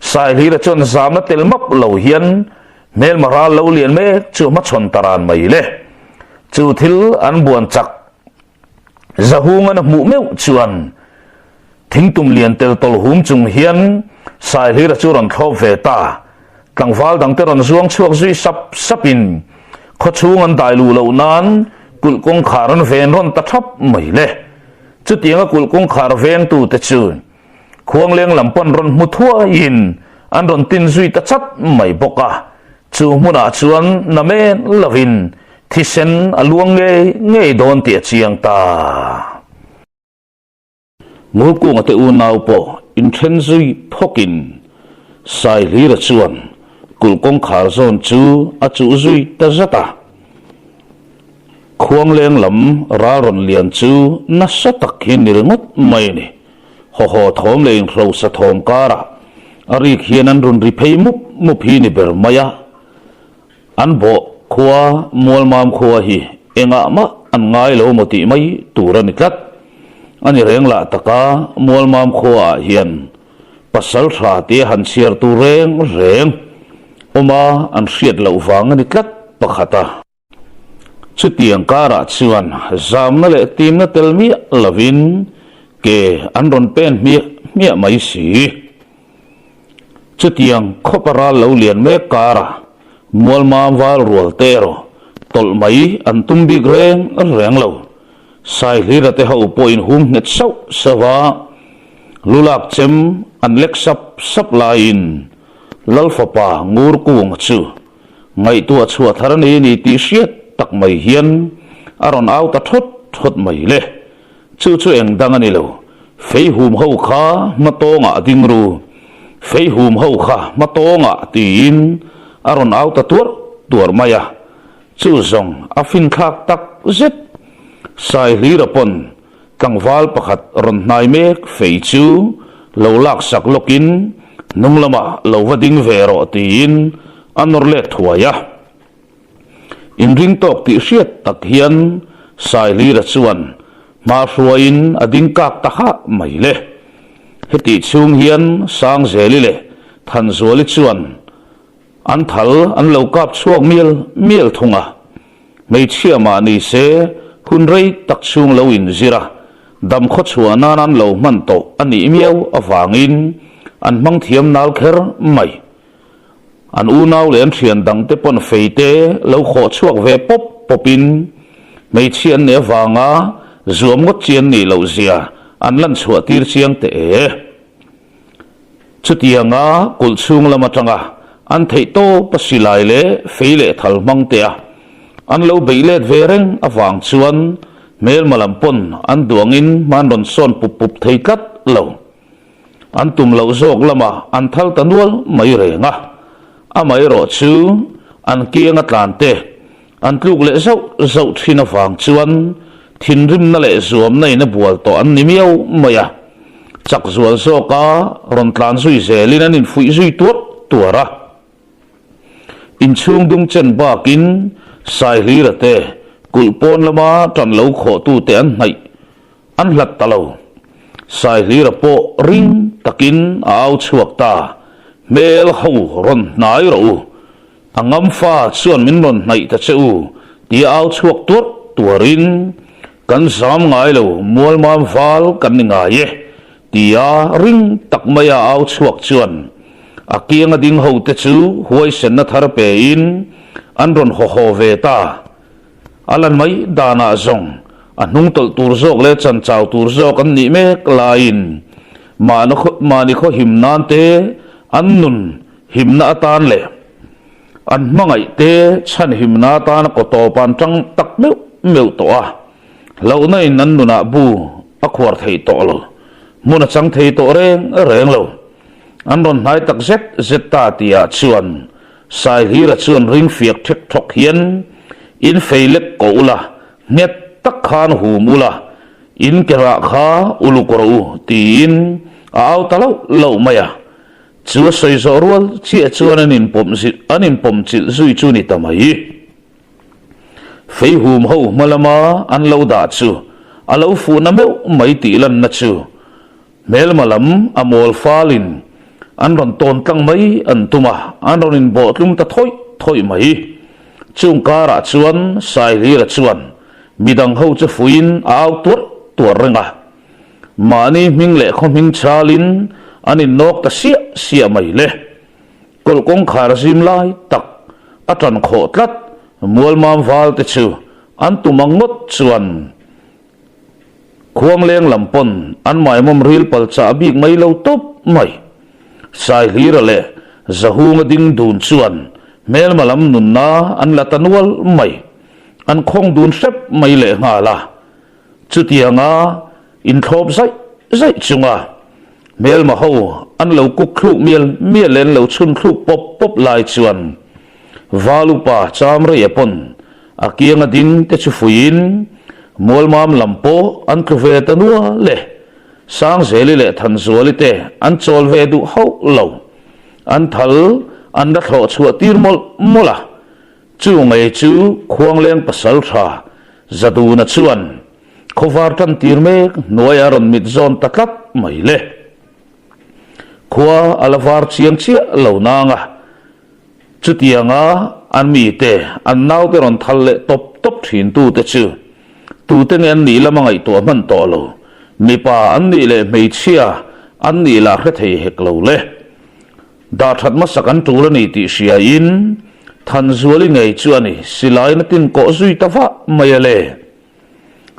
Saihlira chuan zamna tel map lo hian hmelma ral lo lian mek chu hmachhawn ta ran mai le. Chu thil an buan chak Zahungan a hmuh meuh chuan Thingtum lian tel tawlh hum chung hian Saihlira chu rawn thlawp ve ta. Tlangval dangte rawn zuang chhuak zui sap sapin khawchhung an dai luh loh nan kulh kawngkhar an ven rawn ta thap mai le. Chutianga kulh kawngkhar vengtute chu Khuangleng lam pawn rawn hmu thuaiin an rawn tin zui ta chat mai bawk a. Chu hmunah chuan namen lovin thisen a luang ngei ngei dawn tih a chiang ta. Ngurkunga te unau pawh inthen zui phawkin Saihlira chuan kulh kawngkhar zawn chu a chuh zui ta zat a. Khuangleng lam ral rawn lian chu nasa tak hi ni ringawt mai a ni. Hawhaw thawm leh inhrosa thawm karah a rik hian an rawn ri phei mup mup hi ni ber mai a. An bawh khua Mualmam khua hi engah mah an ngai lo maw tih mai tur a ni tlat. A ni reng lah taka Mualmam khuaah hian pasal tha tia han chhiar tur reng reng awma an hriat loh vang a ni tlat pakhat a. Chutiang karah chuan zamna leh timna tel miah lovin ke an rawn pen hmiah hmiah mai si. Chutiang khawpa ral lo lian mek karah Mualmam val rual te erawh tawlh mai an tum bik reng reng lo. Saihlira te ho pawhin hum nghet sauh sauh a, lulak chem an lek sap sap laiin Lalfapa Ngurkunga chu ngaihtuah chhuah thar a ni ni tih hriat tak mai hian a rawn au ta thawt thawt mai le. Chu chu eng dang a ni lo, fei hum ho kha hma tawngah a ding ru, fei hum ho kha hma tawngah tiin a rawn au ta tuar tuar mai a, chu zawng a finthlak tak zet. Saihlira pawn tlangval pakhat rawn hnai mek fei chu lo laksak lawkin hnung lamah lo va ding ve rawh tiin a nawr let thuai a. Inring tawk tih hriat tak hian Sailira chuan hma hruaiin a ding kak ta hah mai le. Hetih chhung hian Sangzeli leh Thanzuali chuan an thal an lo kap chhuak mial mial thung a. Hmeichhia mah ni se hun rei tak chhung lo inzir a, dam khawchhuah nan an lo hman tawh a nih miau avangin an hmang thiam nal kher mai. An unau leh an thian dangte pawn feite lo khawh chhuak ve pawp pawpin hmeichhia an nih avanga zuam ngawt chi an nih loh zia an lan chhuah tir chiang teh e. Chutianga kulh chhung lam atanga an theih tawp a silai leh fei leh thal hmang te a an lo beih let ve reng avang chuan hmelma lam pawn an duangin hman rawn sawn pup pup thei tlat lo. An tum loh zawk lamah an thal ta nual mai reng a, amaherawh chu an kianga tlan te an tluk leh zauh zauh thin avang chuan thinrimna leh zuamna in a bual tawh an ni miau mai a, chak zual zawka rawn tlan zui zelin an infuih zui tuar tuar a. Inchhung dung chen bakin Saihlira te kulh pawn lama tan lo khawhtute an hnaih An hlat ta lo. Saihlira pawh ring takin a au chhuak ta, Hmel ho rawn hnai rawh u. A ngam fa chuan min rawn hnaih ta che u, tia au chhuak tuarh tuarin, Kan zam ngai lo, mualmam val kan ni ngai e, tia ring tak maia au chhuak chuan. A kianga ding hote chu huaisenna thar pein an rawn haw haw ve ta. A lan mai danah zawng a hnung tawlh tur zawk leh chan chau tur zawk an nih mek laiin mahni khaw him nan te an nun himna atan leh an hmangaih te chhan himna atana kaw tawp an tang tak meuh meuh tawh a. Hlauhna in an nunah bu a khuar thei tawh lo, hmun a chang thei tawh reng reng lo. An rawn hnai tak zet zet ta tihah chuan Saihlira chuan ring fiak thek thawk hian in fei lek ko ula, nghet tak khan hum ula, in ke rah kha uluk rawh u tiin a au ta loh loh mai a. Chu a sawi zawh rual chiah chuan an inpawm an inpawm chilh zui chu ni ta mai. Fei hum ho hma lama an lo dah chu a lo fuhna meuh mai tih lanna chu Hmelma lam a mawl falin an rawn tawn tlang mai an tum a, an rawn inbawh tlum ta thawih thawih mai. Chung karah chuan Saihlira chuan midang ho chu fuiin a au tuarh tuarh reng a. Mahni hming leh khaw hming chalin an innawk ta siah siah mai le. Kawlh kawngkhar zim lai tak a tan khawh tlat Mualmam val te chu an tum ang ngawt chuan Khuangleng lam pawn an maimawm ril pal chah bik mai lo tawp mai. Saihlira leh Zahunga ding dun chuan hmelma lam nunna an la ta nual mai. An khawng dun hrep mai lehnghal a. Chutianga inthlawp zaih zaih chunga hmelma ho an lo kuk thluk mial mial leh an lo chhun thluk pawp pawp lai chuan Valupa Chamreia pawn A kianga ding te chu fuiin Mualmam lam pawh an tlu ve ta nual e. Sangzeli leh Thanzuali te an chawl ve duh hauh lo. An thal an la thlawh chhuah tir mawlh mawlh a. Chu ngei chu Khuangleng pasal tha Zaduna chuan khawvar tan tir mek hnuaia rawn mit zawn ta tlat mai le. Khua a la var chiang chiah lo nang a. Chutianga an mite, an naute rawn thal leh tawp tawp thintute chu tute nge an nih lama ngaihtuah hman tawh lo, mipa an nih leh hmeichhia an nih lah hre thei hek lo le. Dah that hmasak an tul a ni tih hriain Thanzuali ngei chu a ni, silaina tin kawh zui ta vah mai a le.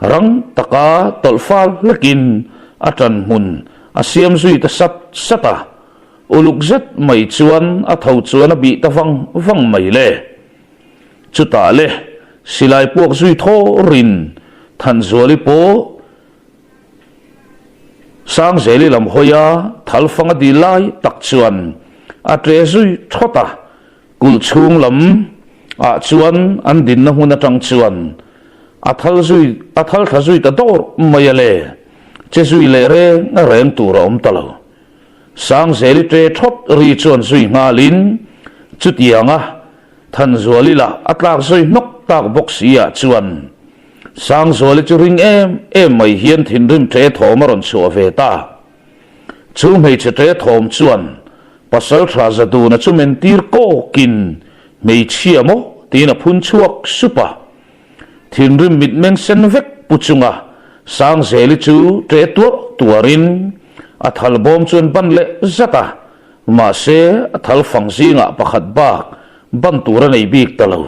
Rang taka tawlh fal hlekin a ṭan hmun a siam zui ta sat sat a, uluk zet mai chuan a tho chuan a bih ta vang vang mai le. Chutah le silai puak zui thawrin Thanzuali pawh Sangzeli lam hawia thalfang a dil lai tak chuan a ṭe zui thawt a. Kulh chhung lam ah chuan an dinna hmun atang chuan a thal zui a thal thla zui ta dawr mai a le, che zui leh reng reng tur a awm ta lo. Sangzeli ṭe thawt ri chuan zui nghalin chutianga Thanzuali lah a tlak zui hnawk tak bawk si ah chuan Sangzuali chu ring em em mai hian thinrim ṭe thawm a rawn chhuah ve ta. Chu hmeichhe ṭe thawm chuan Pasal tha Zaduna chu men tir kawkin hmeichhia maw tiin a phun chhuak sup a. Thinrim mitmeng sen vek pu chunga Sangzeli chu ṭe tuarh tuarin a thal bawm chuan ban leh zat a, mahse a thal fang zingah pakhat bak ban tur a nei bik ta lo.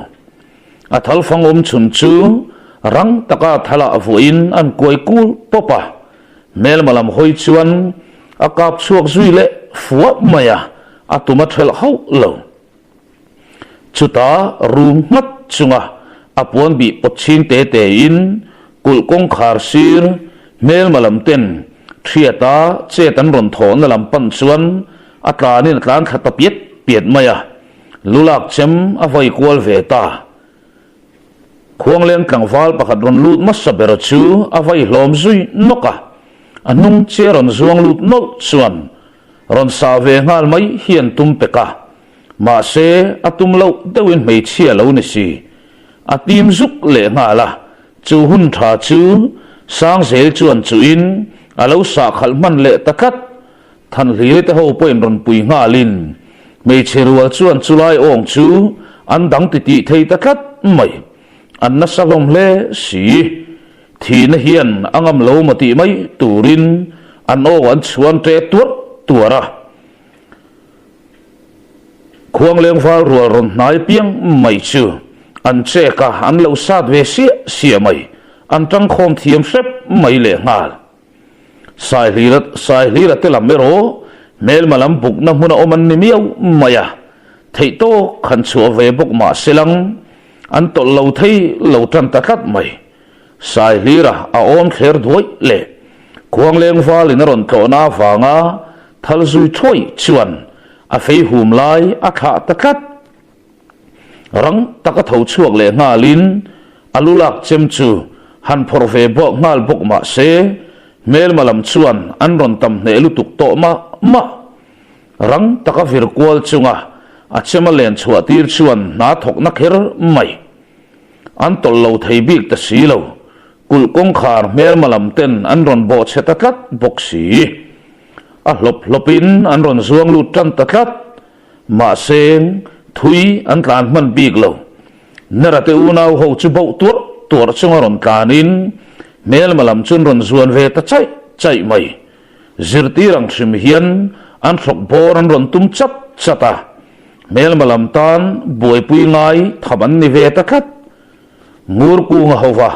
A thal fang awm chhun chu rang taka thalah vuahin an kuai kul pawp a. Hmelma lam hawi chuan a kap chhuak zui leh fuah mai a, a tum a ṭhelh hauh lo. Chutah rum nghat chunga a puan bih pawt chhing te tein kulh kawngkhar sir hmelma lam ten ṭhiata chet an rawn thawhna lam pan chuan a tlanin a tlan thla ta piat piat mai a, lulak chem a vai kual ve ta. Khuangleng tlangval pakhat rawn lut hmasa ber chu a vai hlawm zui nawk a, a hnung che rawn zuang lut nawlh chuan rawn sah ve nghal mai hi an tum pek a, mahse a tum loh deuhin hmeichhia lo ni si, a tim zuk leh nghal a, chu hun tha chu Sangzel chuan chuhin a lo sah khalh hman leh ta tlat. Thanhliri te ho pawhin rawn pui nghalin hmeichhe rual chuan chulai awng chu an dang titih thei ta tlat mai. An nasa hlawm hle si. Thihna hian a ngam lo maw tih mai turin an aw an chhuan ṭe tuarh tuarh a. Khuangleng val rual rawn hnai piang mai chu an chek a, an lo sat ve siah siah mai, an tangkhawm thiam hrep mai lehnghal. Saihlira Saihlira te lam erawh hmelma lam bukna hmuna awm an ni miau mai a, theih tawk han chhuah ve bawk mah se lang an tawlh lo thei lo tan ta tlat mai. Saihlira a awm thler duai leh Khuangleng valin a rawn tlawhna avanga thal zui thuai chuan a fei hum lai a thlah ta tlat. Rang taka tho chhuak leh nghalin a lu lak chem chu han phawrh ve bawk nghal bawk mah se, hmelma lam chuan an rawn tam hneh lutuk tawh mah mah. Rang taka vir kual chunga a chem a len chhuah tir chuan hna thawkna kher mai an tawlh lo thei bik ta si lo. Kulh kawngkhar hmelma lam ten an rawn bawhchhe ta tlat bawk si. A hlawp hlawpin an rawn zuang lut tan ta tlat. Mahse, thui an tlan hman bik lo. Nera te unau ho chu boh tuarh tuarh chunga rawn tlanin hmelma lam chu an rawn zuan ve ta chaih chaih mai. Zirtir ang hrim hian an hrawk bawr an rawn tum chat chat a, hmelma lam tan buaipui ngai tham an ni ve ta tlat. Ngur kunga hova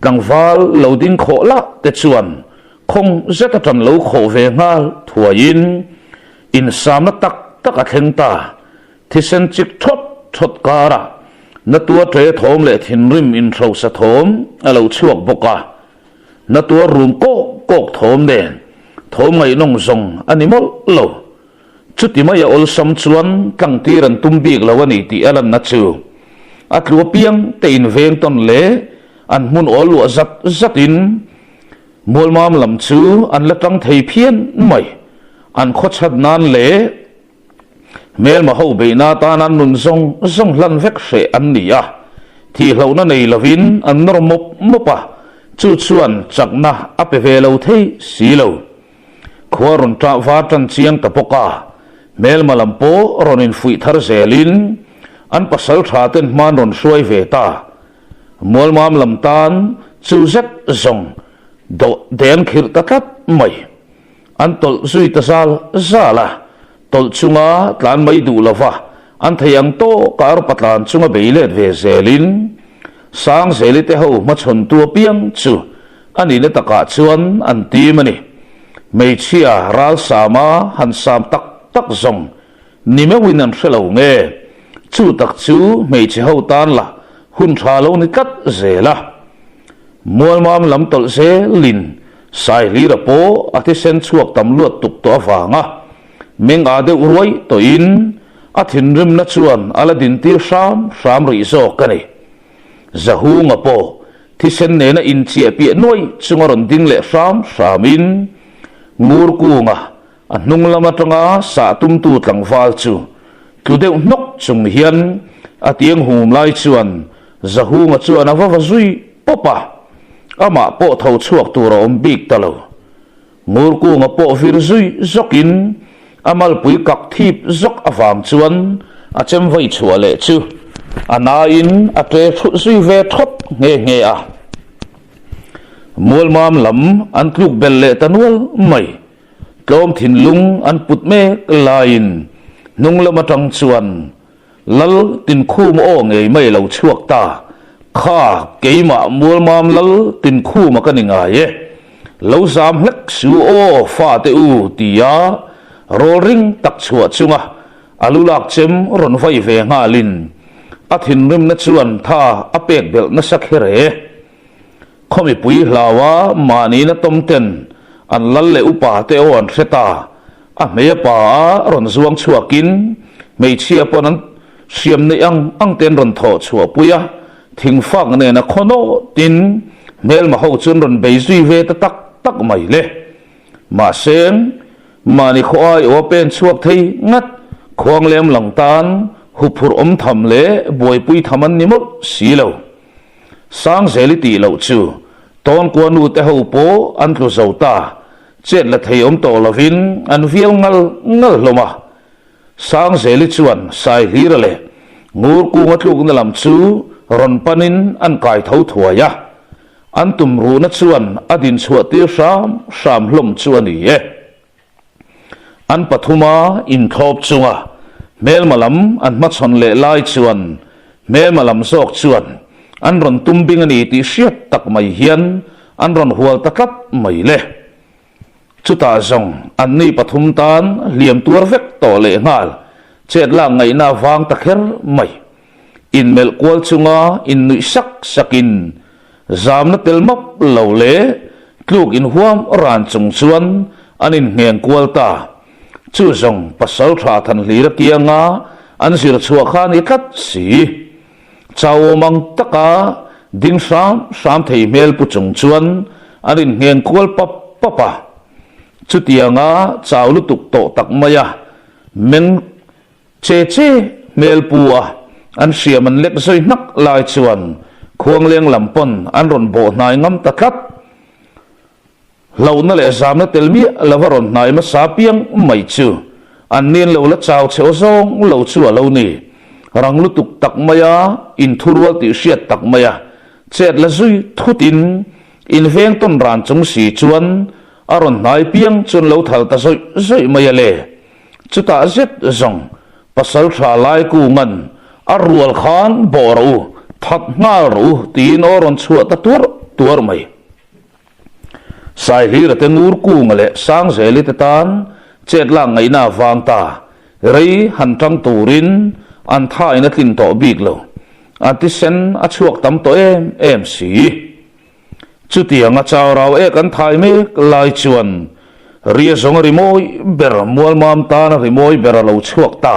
Tlangval lo ding khawh lah te chuan khawng zet atan lo khawh ve nghal thuaiin insamna tak tak a thleng ta. Thisen chik thawt thawt karah Natua ṭe thawm leh thinrim inhrosa thawm a lo chhuak bawk a. Natua rum kawk kawk thawm nen thawm ngaihnawng zawng a ni mawlh lo. Chuti mai a awlsam chuan tlangtir an tum bik lo a ni tih a lanna chu a tlu apiang te inveng tawn leh an hmun awl luah zat zatin Mualmam lam chu an la tang thei phian mai. An khawchhat nan leh hmelma ho beihna atan an nun zawng zawng hlan vek hreh an ni a, thihlohna nei lovin an nawr mawp mawp a, chu chuan chakna a pe ve lo thei si lo. Khua rawn ṭah var ṭan chiang ta bawk a, hmelma lam pawh rawn infuih thar zelin an pasal ṭha ten hman rawn hruai ve ta. Mualmam lam tan chu zet zawng dawh den khirh ta tlat mai. An tawlh zui ta zal zal a, tawlh chunga tlan mai duh lova an thei ang tawka arpa tlan chunga bei let ve zelin Sangzeli te ho hmachhawntu apiang chu A nihna takah chuan an tim a ni. Hmeichhia ral sama han sam tak tak zawng ni meuhin an hre lo nge? Chu tak chu hmeichhe ho tan la hun tha lo ni tlat zel a. Mualmam lam tawlh zelin Saihlira pawh a thisen chhuak tam luat tuk tawh avanga meng a deuh ruai tawhin a thinrimna chuan a la dintir hram hram rih zawk a ni. Zahunga pawh thisen nena inchiah piah nuai chunga rawn ding leh hram hramin Ngurkunga a hnung lam atanga sah tumtu tlangval chu tlu deuh hnawk chung hian a tiang hum lai chuan Zahunga chuan a va va zui pawp a, amah pawh tho chhuak tur a awm bik ta lo. Ngurkunga pawh vir zui zawkin a malpui kak thip zawk avang chuan a chem vai chhuah leh chu a nain a ṭe thut zui ve thawt nghe nghe a. Mualmam lam an tluk belh leh ta nual mai. Tlawm thinlung an put mek laiin hnung lam atang chuan Lal Tinkhum aw ngei mai lo chhuak ta. Kha, keimah Mualmam Lal Tinkhuma ka ni ngai e. Lo zam hlek su aw fate u tia rawl ring tak chhuah chunga a lu lak chem rawn vai ve nghalin a thinrimna chuan tha a pek belh nasa kher e. Khaw mipui hlaua mahniin a tawm ten an lal leh upa te aw an hre ta. A hmei a pa a rawn zuang chhuakin hmeichhia pawn an hriam neih ang ang te an rawn thawh chhuah pui a, thingfak nen a khaw nawtin hmelma ho chu an rawn bei zui ve ta tak tak mai le. Mahse, mahni khaw ai aw a pen chhuak thei ngat, khuang lem lang tan huphurh awm tham leh buaipui tham an ni mawlh si lo. Sangzeli tih loh chu Tawnkua nu te ho pawh an tlu zo ta, chet la thei awm tawh lovin an vial ngal ngal hlawm a. Sangzeli chuan Saihlira leh Ngurkunga tlukna lam chu rawn panin an kai tho thuai a, an tumruhna chuan a dinchhuah tir hram hram hlawm chu a ni e. An pathuma inthlawp chunga Hmelma lam an hmachhawn leh lai chuan hmelma lam zawk chuan an rawn tum bing a ni tih hriat tak mai hian an rawn hual ta tlat mai le. Chutah zawng anni pathum tan hliam tuar vek tawh leh nghal chet lak ngaihna vang ta kher mai. Inmelh kual chunga innuih sak sakin zamna tel map lo leh tluk inhuam ran chung chuan an inngheng kual ta. Chu zawng pasal tha Thanhlira kianga an zir chhuah kha a ni tlat si. Chauawm ang taka ding hram hram thei hmel pu chung chuan an inngheng kual pap pap a. Chutianga chau lutuk tawh tak maia meng Che che hmel pu a an hriam an lek zui hnak lai chuan khuangleng lam pawn an rawn bawh hnai ngam ta tlat. Hlauhna leh zamna tel miah lova rawn hnai hmasa piang mai chu an nin lo la chau chheu zawng lo chu a lo ni. Rang lutuk tak maia inthurual tih hriat tak maia chet la zui thutin inveng tawn ran chung si chuan a rawn hnai piang chuan lo thal ta zawih zawih mai a le. Chutah zet zawng pasal tha lai kungan a rual khan bawh rawh u, that nghal rawh u tiin aw rawn chhuah ta tuar tuar mai. Saihlira te ngur kunga leh Sangzeli te tan chet lak ngaihna a vang ta, rei han tang turin an thain a tlin tawh bik lo, a tisen a chhuak tam tawh em em si. Chutianga chau rau ek an thai mek lai chuan ria zawng a rimawi ber mualmam tan a rimawi ber a lo chhuak ta.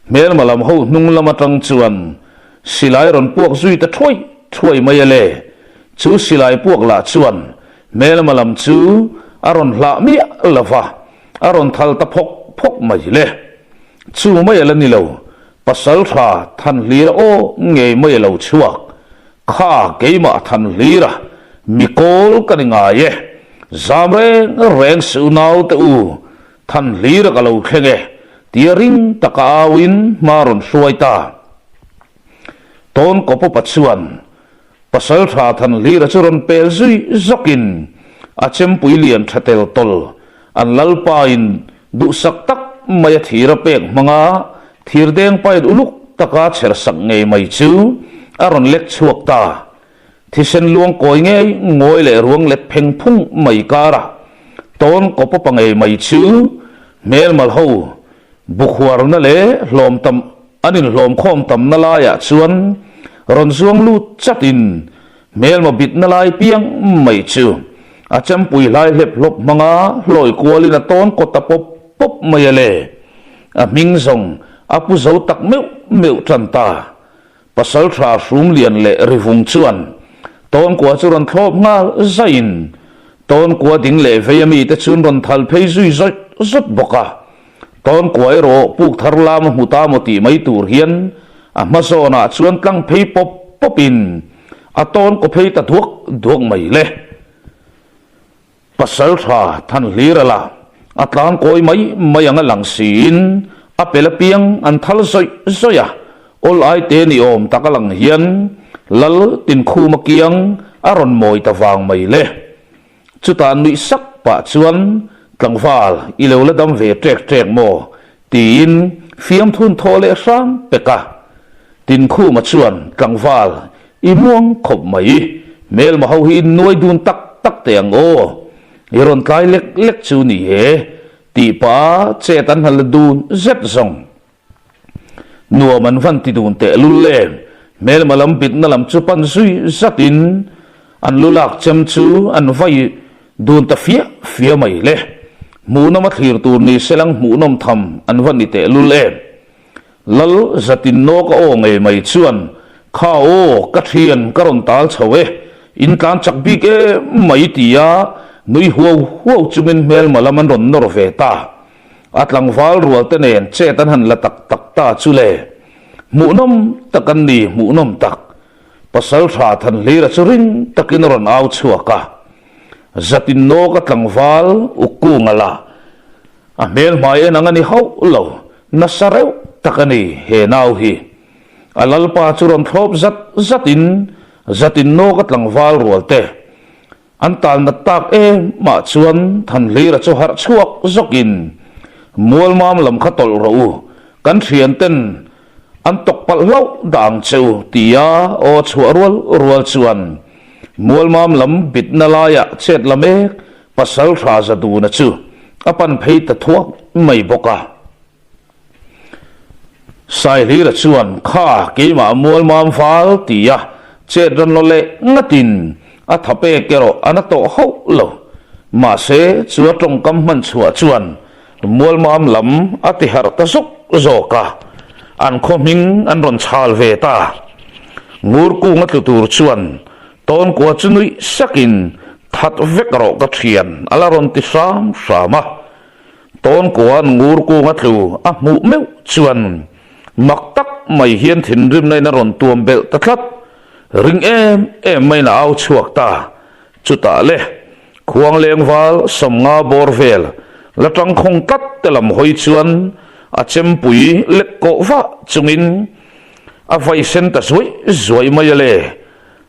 Hmelma lam ho hnung lam atang chuan silai rawn puak zui ta thuai thuai mai a le. Chu silai puak lah chuan hmelma lam chu a rawn hlah miah lo va, a rawn thal ta phawk phawk mai le. Chu mai a la ni lo, pasal tha Thanhlira aw ngei mai a lo chhuak. Kha keimah than hlir a, mi kawl ka ni ngai e, zam reng reng suh naute u, than hlir a ka lo thleng e, tia ring taka auin hma rawn hruai ta. Tawn kawp upa chuan pasal tha than hlir a chu rawn pel zui zawkin a chempui lian tha tel tawl an lalpa in duhsak tak mai a thir a pek hmanga Thirdeng pain uluk taka chher sak ngei mai chu a rawn lek chhuak ta. Thisen luang kawi ngei ngawi leh ruang let pheng phung mai karah tawn kawpawpa ngei mai chu hmelmal ho bukhuarna leh hlawm tam an inhlawm khawm tamna laiah chuan rawn zuang lut chatin hmelma bitna lai piang mai chu a chempui hlai hlep hlawp hmanga hlawi kualin a tawn kaw ta pawp pawp mai a le. A hming zawng a pu zo tak meuh meuh tan ta. Pasal tha hrum lian leh rivung chuan Tawnkua chu rawn thlawp nghal zaiin Tawnkua ding leh vei a mite chuan rawn thal phei zui zawt zawt bawk a. Tawnkua erawh puk thar lam a hmu ta maw tih mai tur hian a hma zawnah chuan tlang phei pawp pawpin a tawnkaw phei ta duak duak mai le. Pasal tha than hlir a la, a tlang kawi mai mai ang a lang siin a pel apiang an thal zawih zawih a, awl ai te ni awm tak a lang hian Lal Tinkhuma kiang a rawn mawi ta vang mai le. Chutah nuih sak pah chuan tlangval i lo la dam ve ṭek ṭek maw tiin fiamthun thaw leh hram pek a. Tinkhuma chuan tlangval i muang khawp mai, hmelma ho hi in nuai dun tak tak teh ang aw, i rawn tlai lek lek chu ni e, tih pah a chet an hal dun zet zawng. Nuam an van ti dun teh lul em, hmelma lam bitna lam chu pan zui zatin an lu lak chem chu an vai dun ta fia fia mai le. Hmuhnawm a thlir tur ni selang hmuhnawm tham an va ni teh lul em. Lal zatin nawk a aw ngei mai chuan, Kha aw, ka thian ka rawn tal chho e, in tlan chak bik em mai tia nui huau huau chungin hmelma lam an rawn nawr ve ta. A tlangval rual te nen chet an han la tak tak ta chu le. Hmuhnawm tak an ni, hmuhnawm tak. Pasal tha Thanhlira chu ring takin a rawn au chhuak a. Zatin nawk a tlangval Ukkunga lah A hmel hmai en ang a ni hauh lo, nasa reuh tak a ni he nau hi. A lalpa chu rawn thlawp zat zatin zatin nawk a tlangval rual te. An tal nat tak em mah chuan Thanhlira chu harh chhuak zawkin, Mualmam lam kha tawlh rawh u, Kan thianten an tawk palh hlauh dah ang che u, tia aw chhuah rual rual chuan Mualmam lam bitna laiah chet la mek pasal tha Zaduna chu a pan phei ta thuak mai bawk a. Saihlira chuan, Kha, keimah Mualmam val, tia chet rawn law leh ngatin a tha pek erawh a na tawh hauh lo. Mahse, chu a tawngkam hman chhuah chuan Mualmam lam a ti harh ta zawk zawk a, an khaw hming an rawn chhal ve ta. Ngur kung a tlu tur chuan Tawnkua chu nuih sakin, That vek rawh ka thian, a la rawn ti hram hram a. Tawnkua'n ngur kung a tlu a hmuh meuh chuan mak tak mai hian thinrimna in a rawn tuam belh ta tlat. Ring em em maiin a au chhuak ta. Chutah le, khuang lengval sawmnga bawr vel la tangkhawng tlat te lam hawi chuan a chempui lek kawh vah chungin a vai sen ta zuai zuai mai a le.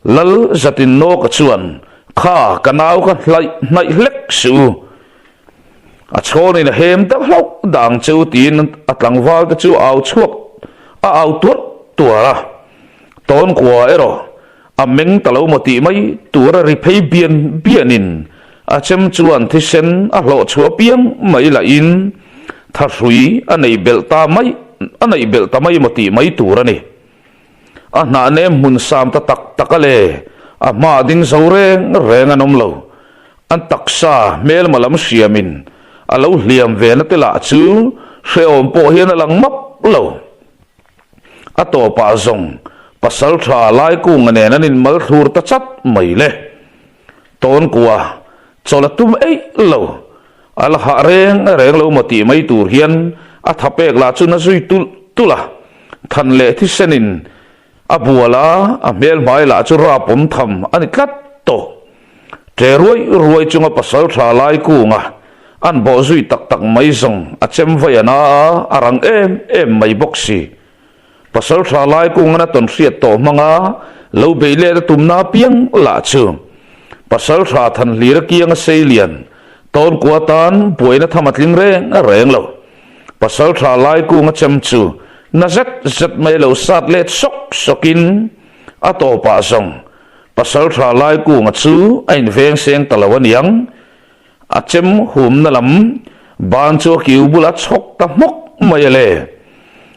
Lal zatin nawka chuan, Kha, ka nau ka hlaih hnaih hlek suh u. A chhawnin a hem deuh hlauh dah ang che u tiin a tlangval te chu a au chhuak a au tuarh tuarh a. Tawnkua erawh a meng ta lo maw tih mai tur a ri phei bian bianin a chem chuan thisen a hlawh chhuah piang mai lahin thahrui a neih belh ta mai a neih belh ta mai maw tih mai tur a ni. A hnah nem hmun sam ta tak tak a le, a hma ding zo reng reng an awm lo. An taksa hmelma lam hriamin a lo hliam ve na te lah chu hrehawm pawh hian a lang map lo. A tawpah zawng pasal tha Laikunga nen an inmal thlur ta chat mai le. Tawnkua chawlh a tum eih lo. A la hah reng reng lo maw tih mai tur hian a tha pek lah chu na zui tulh tulh a. Than leh thisenin A bual a, a hmel hmai lah chu rap awm tham a ni tlat tawh. Ṭe ruai ruai chunga pasal ṭha lai kunga an bawh zui tak tak mai zawng a chem vai a na a, a rang em em mai bawk si. Pasal ṭha lai kungan a tawn hriat tawh hmanga lo beih let a tumna apiang lah chu pasal ṭha Thanhlira kianga sei lian Tawnkua tan buaina tham a tling reng reng lo. Pasal tha lai kung a chem chu na zet zet mai lo sat let sawk sawk in a tawpah zawng pasal tha lai kung a chu a in veng seng ta lo aniang. A chem hum na lam ban chu a kiu bula chhawk ta hmawk mai a le.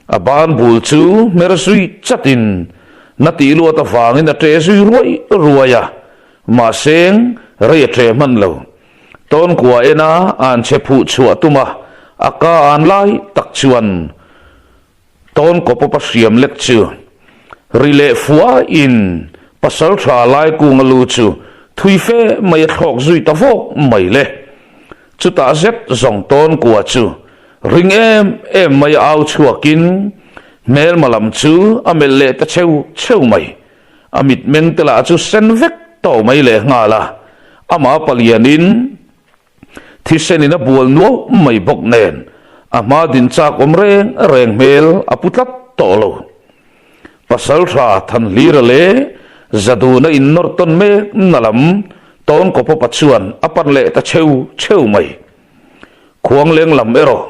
A ban bul chu hmer zui chat in na tih luat avangin a ṭe zui ruai ruai a, mahse rei a ṭe hman lo. Tawnkua ena an che phuh chhuah tum a, a ka an lai tak chuan Tawnkaw pawpa hriam lek chu ri leh fuaiin pasal tha Laikunga lu chu thui fe mai a thlawk zui ta vawk mai le. Chutah zet zawng Tawnkua chu ring em em mai a au chhuakin hmelma lam chu a melh leh ta cheu cheu mai. A mitmeng te lah chu sen vek tawh mai leh nghal a, amah palianin thisenin a bual nuau mai bawk nen a hma din chak awm reng reng hmel a pu tlat tawh lo. Pasaltha Thanhlira leh Zaduna innawr tawn mek na lam Tawnkawpawpa chuan a pan leh ta cheu cheu mai. Khuangleng lam erawh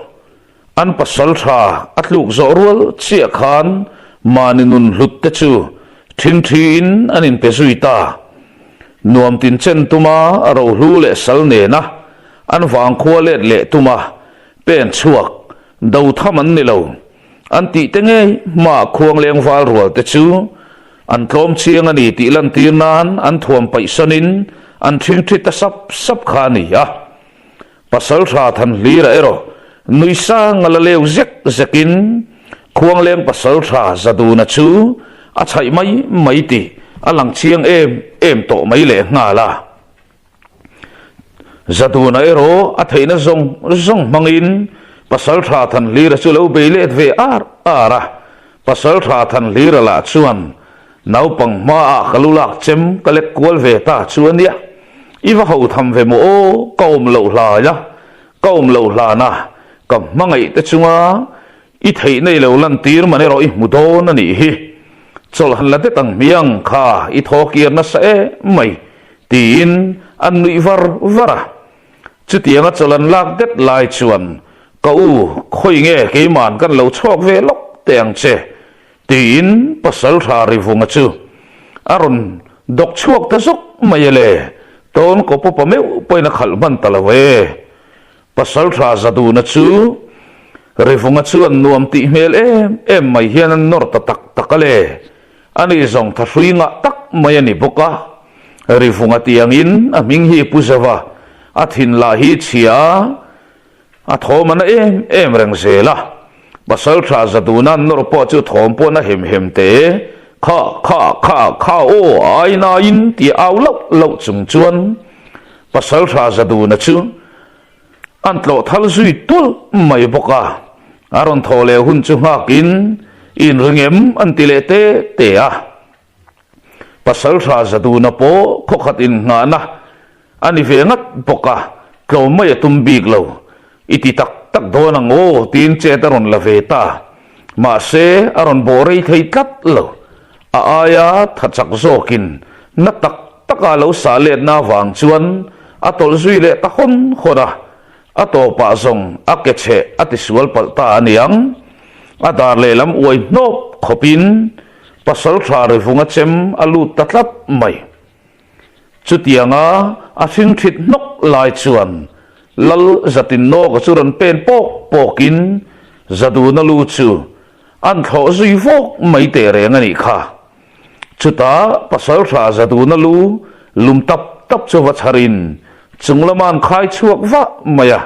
An pasal tha a tluk zawh rual chiah khan mahni nun hlut te chu thinthi in an inpe zui ta. Nuam tin chen tuma rohlu leh sal nena an vangkhua let leh tuma pen chhuak do tham an ni lo. An tih te ngei hmaah khuangleng val rual te chu an tlawm chiang a ni tih lantir nan an thuam paihsawn in an thinthi ta sap sap kha a ni a. Pasaltha Thanhlira erawh nui sang a la leu zek zekin Khuangleng Pasaltha Zaduna chu a chhaih mai mai tih a lang chiang em em tawh mai leh nghal a. Zaduna erawh a theihna zawng zawng hmangin Pasaltha Thanhlira chu lo bei let ve ar ar a, Pasaltha Thanhlira lah chuan Naupang hmaah ka lu lak chem ka lek kual ve ta chu a nia. I va ho tham ve maw aw, ka awm loh hlai a, ka awm loh hlan a, ka hmangaih te chunga i theih nei lo lantir man erawh i hmu dawn a nih hi. Chawlh han la det ang hmiang kha i thaw kir nasa em mai tiin an nuih var var a. Chutianga chawlh an lak det lai chuan. Ka u, khawi nge keiman kan lo chhuak ve lawk teh ang che, tiin Pasalṭha Rivunga chu a rawn dawk chhuak ta zawk mai a le. Tawn kawpupa meuh pawhin a khalh hman ta lo e. Pasalṭha Zaduna chu Rivunga chuan nuam tih hmel em em mai hian an nawr ta tak tak a le. Ani zawng thahrui ngah tak mai a ni bawk a. Rivunga tiangin a hming hi pu zauh a, a thin lah hi chhia a, a thawm a na em em reng zel a. Pasalṭha Zaduna an nawr pawh chu thawm pawh na hem hem te, Kha, kha, kha, kha aw, ai naiin tia au lauh lauh chung chuan Pasalṭha Zaduna chu an tlawh thal zui tual mai bawk a, a rawn thawh leh hun chu nghakin inring em an ti leh te te a. Pasalṭha Zaduna pawh khawkhat innghahna a ni ve ngat bawk a, tlawm mai a tum bik lo. I ti tak tak dawn ang aw tiin chet a rawn la ve ta. Mahse, a rawn bawh rei thei tlat lo. A aia tha chak zawkin na tak taka lo sah letna avang chuan a tawlh zui leh ta hawn hawn a, a tawpah zawng a ke cheh a tisual palh ta a niang. A dar lehlam uai hnawp khawpin Pasalṭha Rivunga chem a lut ta tlat mai. Chutianga a hring ṭhit hnawk lai chuan Lal Zatinnawka chu rawn pen pawk pawkin Zaduna lu chu an thlawh zui vawk mai teh reng a nih kha. Chutah Pasalṭha Zaduna lu lum tap tap chu va chharin chung lama an khai chhuak vah mai a,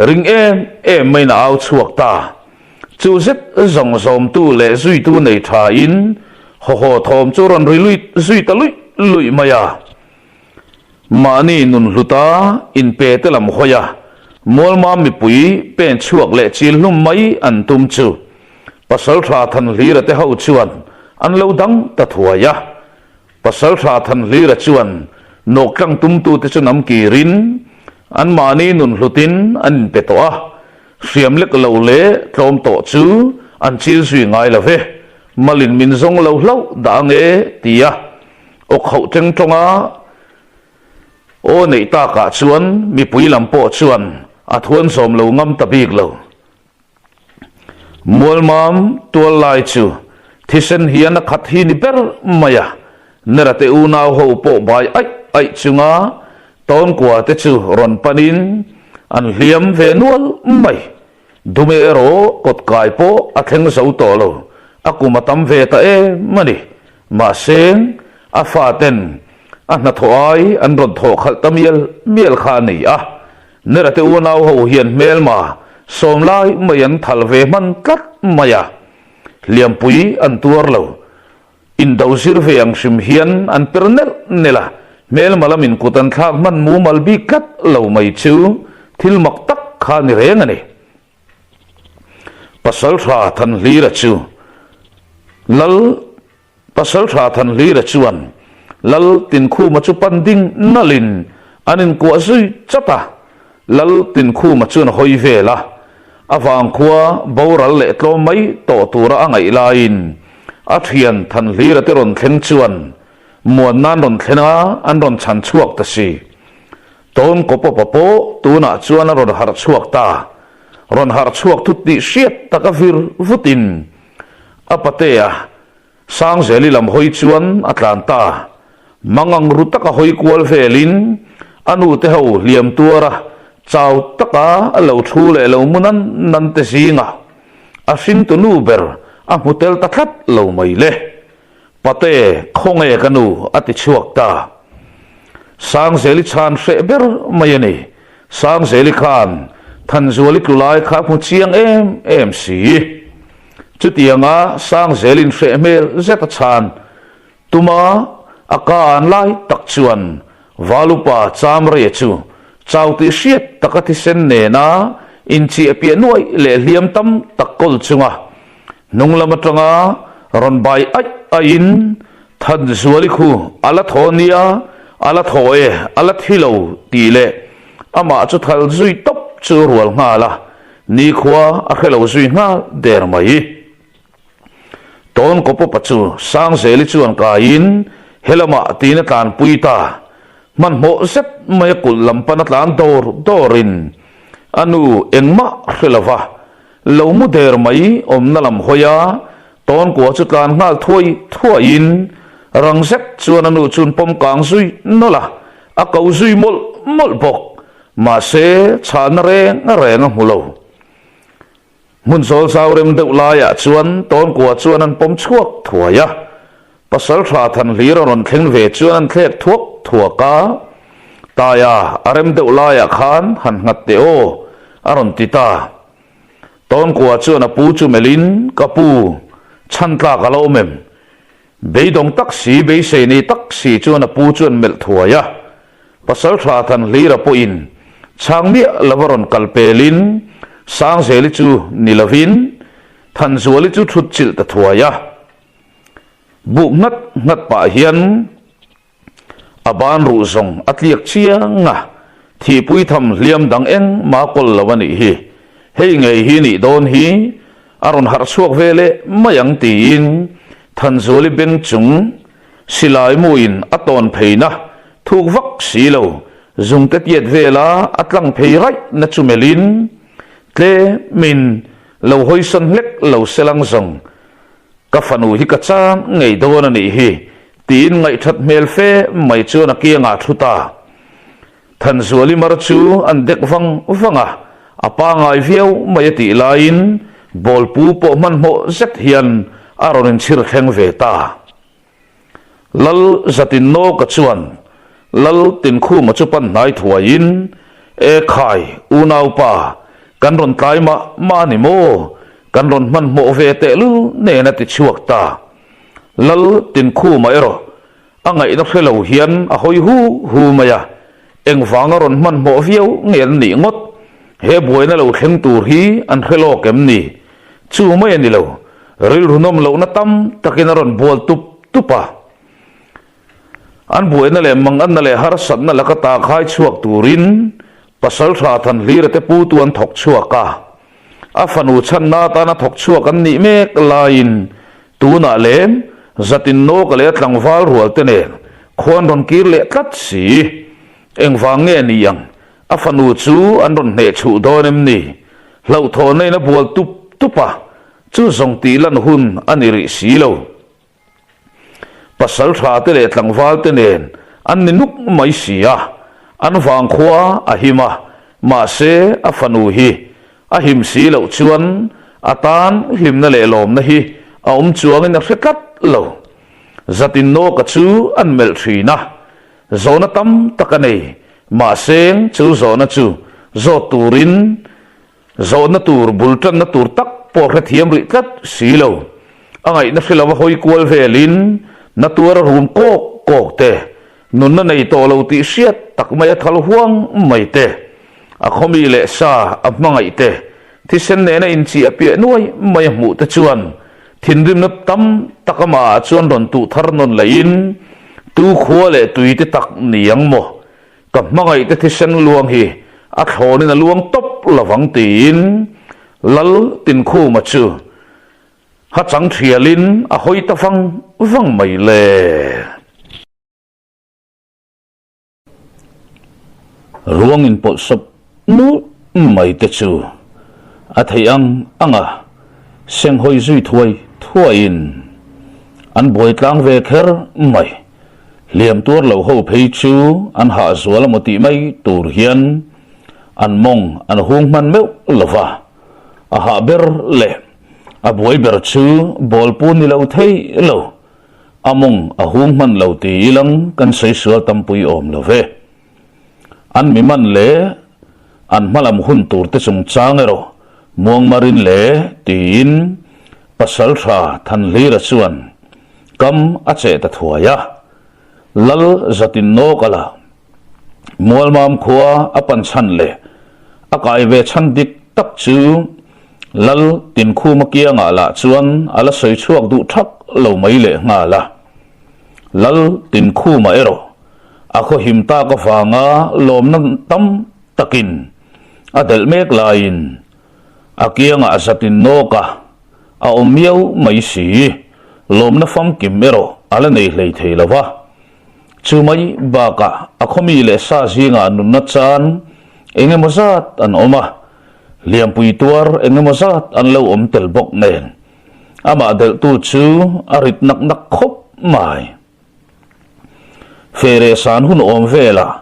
ring em em maiin a au chhuak ta. Chu zet zawng zawmtu leh zuitu nei thain hawhaw thawm chu rawn ri luih zui ta luih luih mai a. Mahni nun hluta inpe te lam hawi a, Mualma mipui pen chhuak leh chil hlum mai an tum chu Pasaltha Thanhlira te ho chuan an lo dang ta thuai a. Pasaltha Thanhlira chuan nawktlang tumtute chu nam kirin anmahni nun hlutin an inpe tawh a, hriam lek lo leh tlawm tawh chu an chil zui ngai lo ve, malin min zawng lo hlauh dah ange tia aw khauh teng tawnga aw neih takah chuan mipui lam pawh chuan a thuan zawm lo ngam ta bik lo. Mualmam tual lai chu thisen hian a khat hi ni ber mai a, Nera te unau ho pawh bai aih aih chunga Tawnkua te chu rawn panin an hliam ve nual mai. Dume erawh kawt kai pawh a thleng zo tawh lo, a kum a tam ve ta em a ni. Mahse, a faten a hnathawh ai an rawn thawh khalh ta mial mial kha a ni a. Nera te unau ho hian hmelma sawm lai mai an thal ve hman tlat mai a, hliampui an tuar lo. Indo zir ve ang hrim hian an per nelh nelh a, hmelma lamin kut an thlak hman mumal bik tlat lo mai chu thil mak tak kha ni reng a ni. Pasaltha Thanhlira chu Lal Pasalṭha Thanhlira chuan Lal Tinkhuma chu pan ding nalhin an inkuah zui chat a, Lal Tinkhuma chuan a hawi vel a, a vangkhua boral leh tlawm mai tawh tura a ngaih laiin a ṭhian Thanhlira te rawn thleng chuan muan nan rawn thlen a, an rawn chhan chhuak ta si. Tawn kawpawpa pawh tunah chuan a rawn harh chhuak ta, rawn harh chhuak thut tih hriat taka vir vutin A patea Sangzeli lam hawi chuan a tlan ta. Mangang ru taka hawi kual velin a nute ho hliam tuara chau taka a lo thu leh lo mu nan nan te zingah a hringtu nu ber a hmu tel ta tlat lo mai le. Pate, khawnge ka nu? a ti chhuak ta. Sangzeli chhan hreh ber mai a ni. Sangzeli khan Thanzuali tlu lai kha a hmu chiang em em si. Chutianga Sangzelin hreh hmel zet a chhan tuma a ka an lai tak chuan Valupa Chamreia chu chau tih hriat taka thisen nena inchiah piah nuaih leh hliam tam tak kawl chunga Hnung lam atanga rawn bai aih aihin Thanzuali khu a la thaw nia, a la thaw e, a la thi lo tih leh amah chu thal zui tawp chu rual nghal a, nikhua a hre lo zui nghal der mai. Tawn kawpawpa chu Sangzeli chuan kaiin helamah tiin a tlanpui ta, hmanhmawh zet mai a kulh lam pan a tlan dawr dawrin. A nu engmah hre lo va, lo mu der mai awmna lam hawi a, Tawnkua chu tlan nghal thuai thuaiin rang zet chuan a nu chuan pawm kang zui nawlh a, a ko zui mawlh mawlh bawk. Mahse, chhahna reng reng a hmu lo. Hmun zawl zau rem deuh laiah chuan Tawnkua chuan an pawm chhuak thuai a, Pasaltha Thanhlir a rawn thleng ve chuan an thlek thuak thuak a, Taia a rem deuh laiah khan han nghat teh aw, a rawn ti ta. Tawnkua chuan a pu chu melhin, Ka pu, chhan tlak a la awm em? Beidawng tak si, beisei nei tak si chuan a pu chuan melh thuai a. Pasaltha Thanhlira pawhin chhang miah lova rawn kal pelin Sangzeli chu ni lovin Thanzuali chu thut chilh ta thuai a. Buk nghat nghat pah hian a ban ruh zawng a tliak chiang a, thihpui tham hliam dang engmah kawl lo a nih hi. Hei ngei hi nih dawn hi a rawn harh chhuak ve leh mai ang tiin Thanzuali beng chung Silai muin a tawn pheina thuk vak si lo, zungte tiat vela a tlang phei raih na chu melhin tlemin lo hawisawn hlek lo selang zawng ka fanu hi ka chang ngei dawn a nih hi tiin ngaihthat hmel fe mai chuan a kiangah thu ta. Thanzuali mar chu an dek vang vang a, a pangai viau mai a tih laiin bawlpu pawh hmanhmawh zet hian a rawn inchhir thleng ve ta. Lal Zatin Nawka chuan Lal Tinkhuma chu pan hnai thuaiin, E khai, unaupa, kan rawn tlai mah mah a ni maw? Kan rawn hmanhmawh ve tehlul nen a ti chhuak ta. Lal Tinkhuma erawh a ngaihna hre lo hian a hawi hu hu mai a, engvanga rawn hmanhmawh viau nge an nih ngawt? He buaina lo thleng tur hi an hre lawk em ni? Chu mai a ni lo, rilru nawm lohna tam takin a rawn bual tup tup a. An buaina leh manganna leh harsatna laka ta khai chhuak turin Pasaltha Thanhlira te putu an thawk chhuak a. A fanu chhanna atana thawk chhuak an nih mek laiin tunah lem zatin nawka leh a tlangval rual te nen khuan rawn kir leh tlat si. Engvang nge ni ang? A fanu chu an rawn hneh chhuh dawn em ni? Hlauhthawnna in a bual tup tup a, chu zawng tih lan hun a ni rih si lo. Pasal tha te leh tlangval te nen an ni nuk mai si a, an vangkhua a him a, mahse a fanu hi a him si loh chuan a tan hlimna leh lawmna hi a awm chuangin a hre tlat lo. Zatin nawka chu an melh thin a, zawhna tam tak a nei, mahse chu zawhna chu zawt turin Zawhna tur, bul tanna tur tak pawh hrethiam rih tlat si lo. A ngaihna hre lova hawi kual velin na tuar a rum kawk kawk te, nunna nei tawh lo tih hriat tak mai a thal huang mai te, a khawmi leh sa a hmangaih te, thisen nena inchiah piah nuai mai a hmuh te chuan thinrimna tam tak amah ah chuan rawn tuh thar nawn laiin tu khua leh tui te tak ni ang maw? Ka hmangaih te thisen luang hi a thlawnin a luang tawp lovang tiin Lal Tinkhuma chu ha chang thialin a hawi ta vang vang mai le. Ruang inpawlh sawp nulh mai te chu a theih ang ang a senghawi zui thuai thuaiin an buai tlang ve kher mai. Hliam tuar lo ho phei chu an hah zual emaw tih mai tur hian an mawng an hung hman meuh lo va, a hah ber leh a buai ber chu bawlpu ni lo thei lo, a mawng a hung hman lo ti ilang kan sawi sual tampui awm lo ve. An mi man leh an hmalam hun tur te chungchang erawh Muangmarin leh tiin Pasaltha Thanhlira chuan Kam a cheh ta thuai a, Lal zatin nawk a la. Mualmam khua a pan chhan leh a kai ve chhan dik tak chu Lal Tinkhuma kiangah lah chuan a la sawi chhuak duh thak lo mai leh nghal a. Lal Tinkhuma erawh a khaw him tak avanga lawmna tam takin a delh mek laiin a kiangah zatin nawk a A awm miau mai si, lawmna famkim erawh a la nei hlei thei lo va. Chu mai bakah a khawmi leh sa zingah nunna chan eng emaw zat an awm a. Hliampui tuar eng emaw zat an lo awm tel bawk nen, amah delhtu chu a rit nak nak khawp mai. Feh san hun awm velah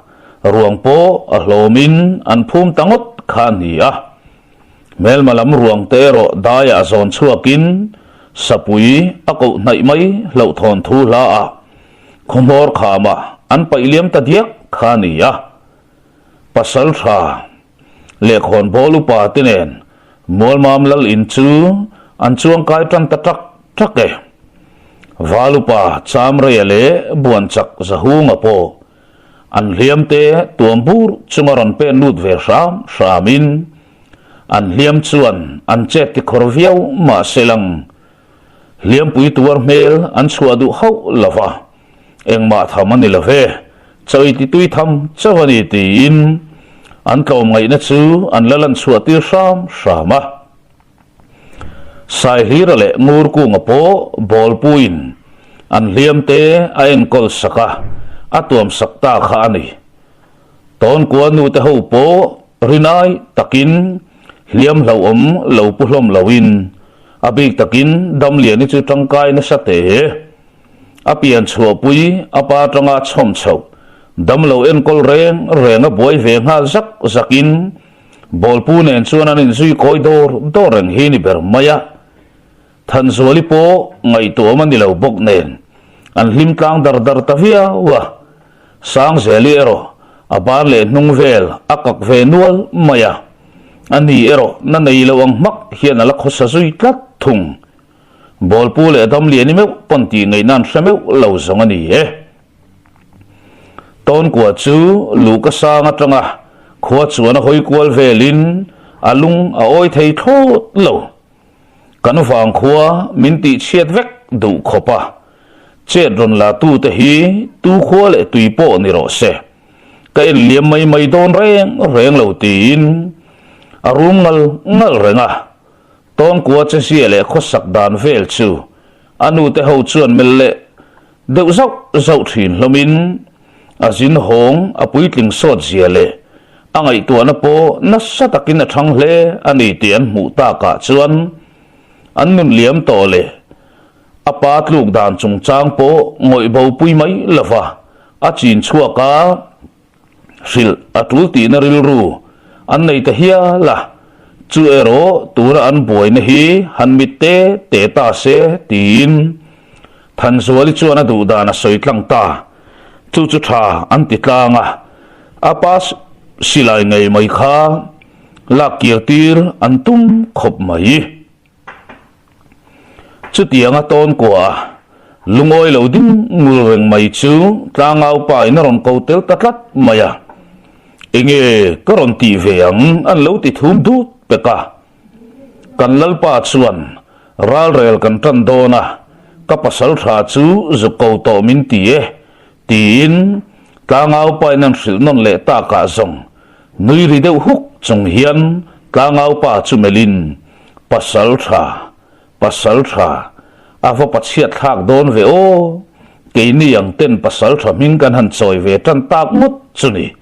ruang pawh a hlawmin an phum ta ngawt kha a ni a. Hmelma lam ruang te erawh daiah zawn chhuakin sapui a koh hnaih mai hlauhthawn thu hla ah khawhmawr khamah an paih liam ta diak kha a ni a. Pasal tha leh khawnbawl upa te nen Mualmam lal in chu an chuangkai tan ta tak tak e. Val upa Chamreia leh Buanchak Zahunga pawh an hliam te tuam bur chunga rawn pen lut ve hram hramin an hliam chuan an chet tikhawr viau mahse lang hliampui tuar hmel an chhuah duh hauh lo va, engmah tham a ni lo ve, chawi ti tui tham chauh a ni tiin an tlawmngaihna chu an la lan chhuah tir hram hram a. Saihlira leh Ngurkunga pawh bawlpuiin an hliam te a enkawl sak a, a tuam sak ta kha a ni. Tawnkua nute ho pawh rinai takin hliam hlauhawm lo pu hlawm loin a bik takin Damliani chu tangkai nasa te. A pian chhuahpui a pa atanga chhawm chhoh damlo enkawl reng reng a buai ve nghal zak zakin Bawlpu nen chuan an inzui kawi dawr dawr reng hi ni ber mai a. Thanzuali pawh ngaihtuahawm a ni lo bawk nen an hlim tlang dar dar ta viau a. Sangzeli erawh a ban leh hnung vel a kak ve nual mai a. A ni erawh na nei lo ang hmak hian a la khawsa zui tlat thung. Bawlpu leh Damliani meuh pawn tih ngaihna an hre meuh lo zawng a ni e. Tawnkua chu luhka sang atanga khua chuan a hawi kual velin a lung a awi thei thlawt lo. Kan vang khua min tih chhiat vek duh khawp a, chet rawn la tute hi tu khua leh tui pawh ni rawh se. Ka en liam mai mai dawn reng reng lo tiin a rum ngal ngal reng a. Tawnkua chezia leh khawsak dan vel chu a nute ho chuan melh leh deuh zauh zauh thin hlawmin a zin hawng a puitling sawt zia leh a ngaihtuahna pawh nasa takin a thang hle a ni tih an hmuh takah chuan an nun liam tawh leh a pa tluk dan chungchang pawh ngawih bo pui mai lova a chin chhuak a. Hrilh a tul tihna rilru an nei ta hial a, chu erawh tuna an buaina hi han mit te te ta se tiin Thanzuali chuan a duh dan a sawi tlang ta. Chu chu tha an ti tlang a, a pa silai ngei mai kha lak kir tir an tum khawp mai. Chutianga tawn kuah a lungawi lo ding ngul reng mai chu tlangau pa in a rawn ko tel ta tlat mai a, Enge ka rawn tih ve ang an lo ti thum dut pek a. Kan lalpa chuan ralrel kan tan dawn a, ka pasal tha chu zuk ko tawh min ti e tiin tlangau pa in an hrilh nawn leh takah zawng nui ri deuh huk chung hian tlangau pa chu melhin Pasal tha, pasal tha, a va pachhiat thlak dawn ve aw, keini ang ten pasal tha hming kan han chawi ve tan tak ngawt chu ni.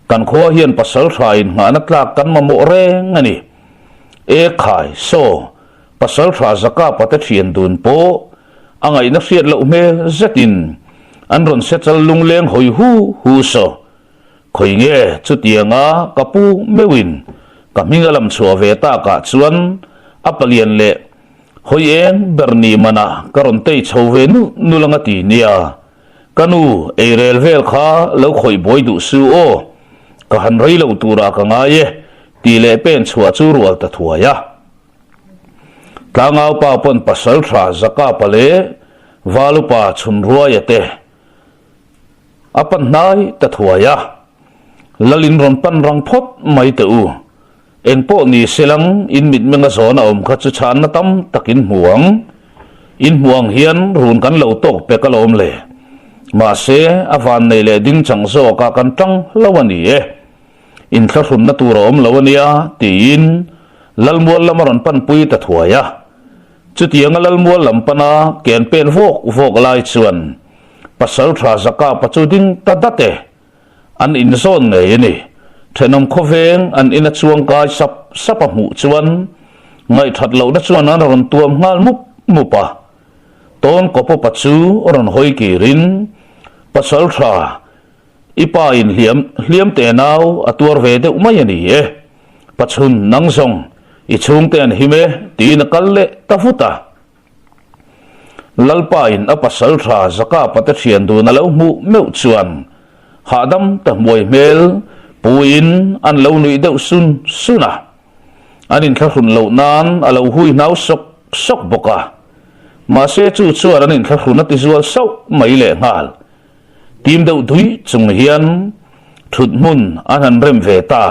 Kan khua hian pasal tha inngahna tlak kan mamawh reng a ni. E khai, saw, pasal tha Zakapa te thian dun pawh a ngaihna hriat loh hmel zetin an rawn se chal lungleng hawi hu hu saw. Khawi nge chutianga ka pu meuhin ka hming a lam chhuah ve takah chuan a palian leh hawi eng ber ni manah ka rawn tei chho ve nulh nulh anga ti nia. Ka nu eirel vel kha lo khawih buai duh su aw, ka han rei lo turah ka ngai e tih leh pen chhuah chu rual ta thuai a. Tlangau pa pawn pasal tha Zakapa leh Valupa Chhunruaia te A pan hnai ta thuai a, Lalin rawn pan rang phawt mai teh u. Eng pawh ni se lang in mitmenga zawn a awm kha chu chhanna tam tak in hmu ang. In hmuh ang hian run kan lo tawk pek alawm le. Mahse, a vannei leh ding chang zawkah kan tang hlo a ni e. Inthlahrunna tur a awm lo a nia, tiin Lalmual lam a rawn panpui ta thuai a. Chutianga Lalmual lam pana ken pen vawk vawk lai chuan Pasalṭha Zakapa chu ding ta dat e. An inzawn ngei a ni. Thenawm khawveng an ina chuang kai sap sap a hmuh chuan ngaihthat lohna chuan an rawn tuam nghal mup mup a. Tawn kawpawpa chu rawn hawi kirin, Pasal tha, i pa in hliam hliam te nau a tuar ve deuh mai a ni e. Pachhun nang zawng i chhungte an him e tiin a kal leh ta vut a. Lalpa in a pasal tha Zakapa te thian dun a lo hmuh meuh chuan hahdam ta hmuai hmel pu in an lo nuih deuh sun sun a. An inthlahrun loh nan a lo hui hnau sawk sawk bawk a. Mahse chu chuan an inthlahrun a tizual sauh mai lehnghal. Tim deuh dui chung hian thut hmun an han rem ve ta.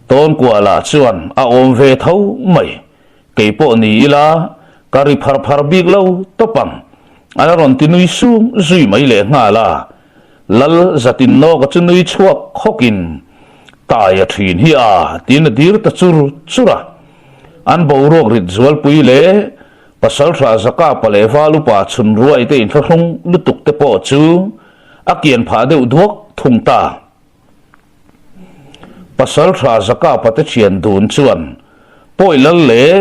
Tawnkuah lah chuan a awm ve tho mai. Kei pawh ni ila ka ri phar phar bik lo tawp ang. A la rawn ti nui sung zui mai lehnghal a. Lal zatin nawka chu nui chhuak hawkin tai a thin hi a tiin a dir ta chur chur a. An boruak rit zualpui leh Pasaltha Zakapa leh Valupa chhun ruai te inthlahrung lutuk te pawh chu a kian phah deuh duak thung ta. Pasaltha Zakapa te thian dun chuan pawi lal leh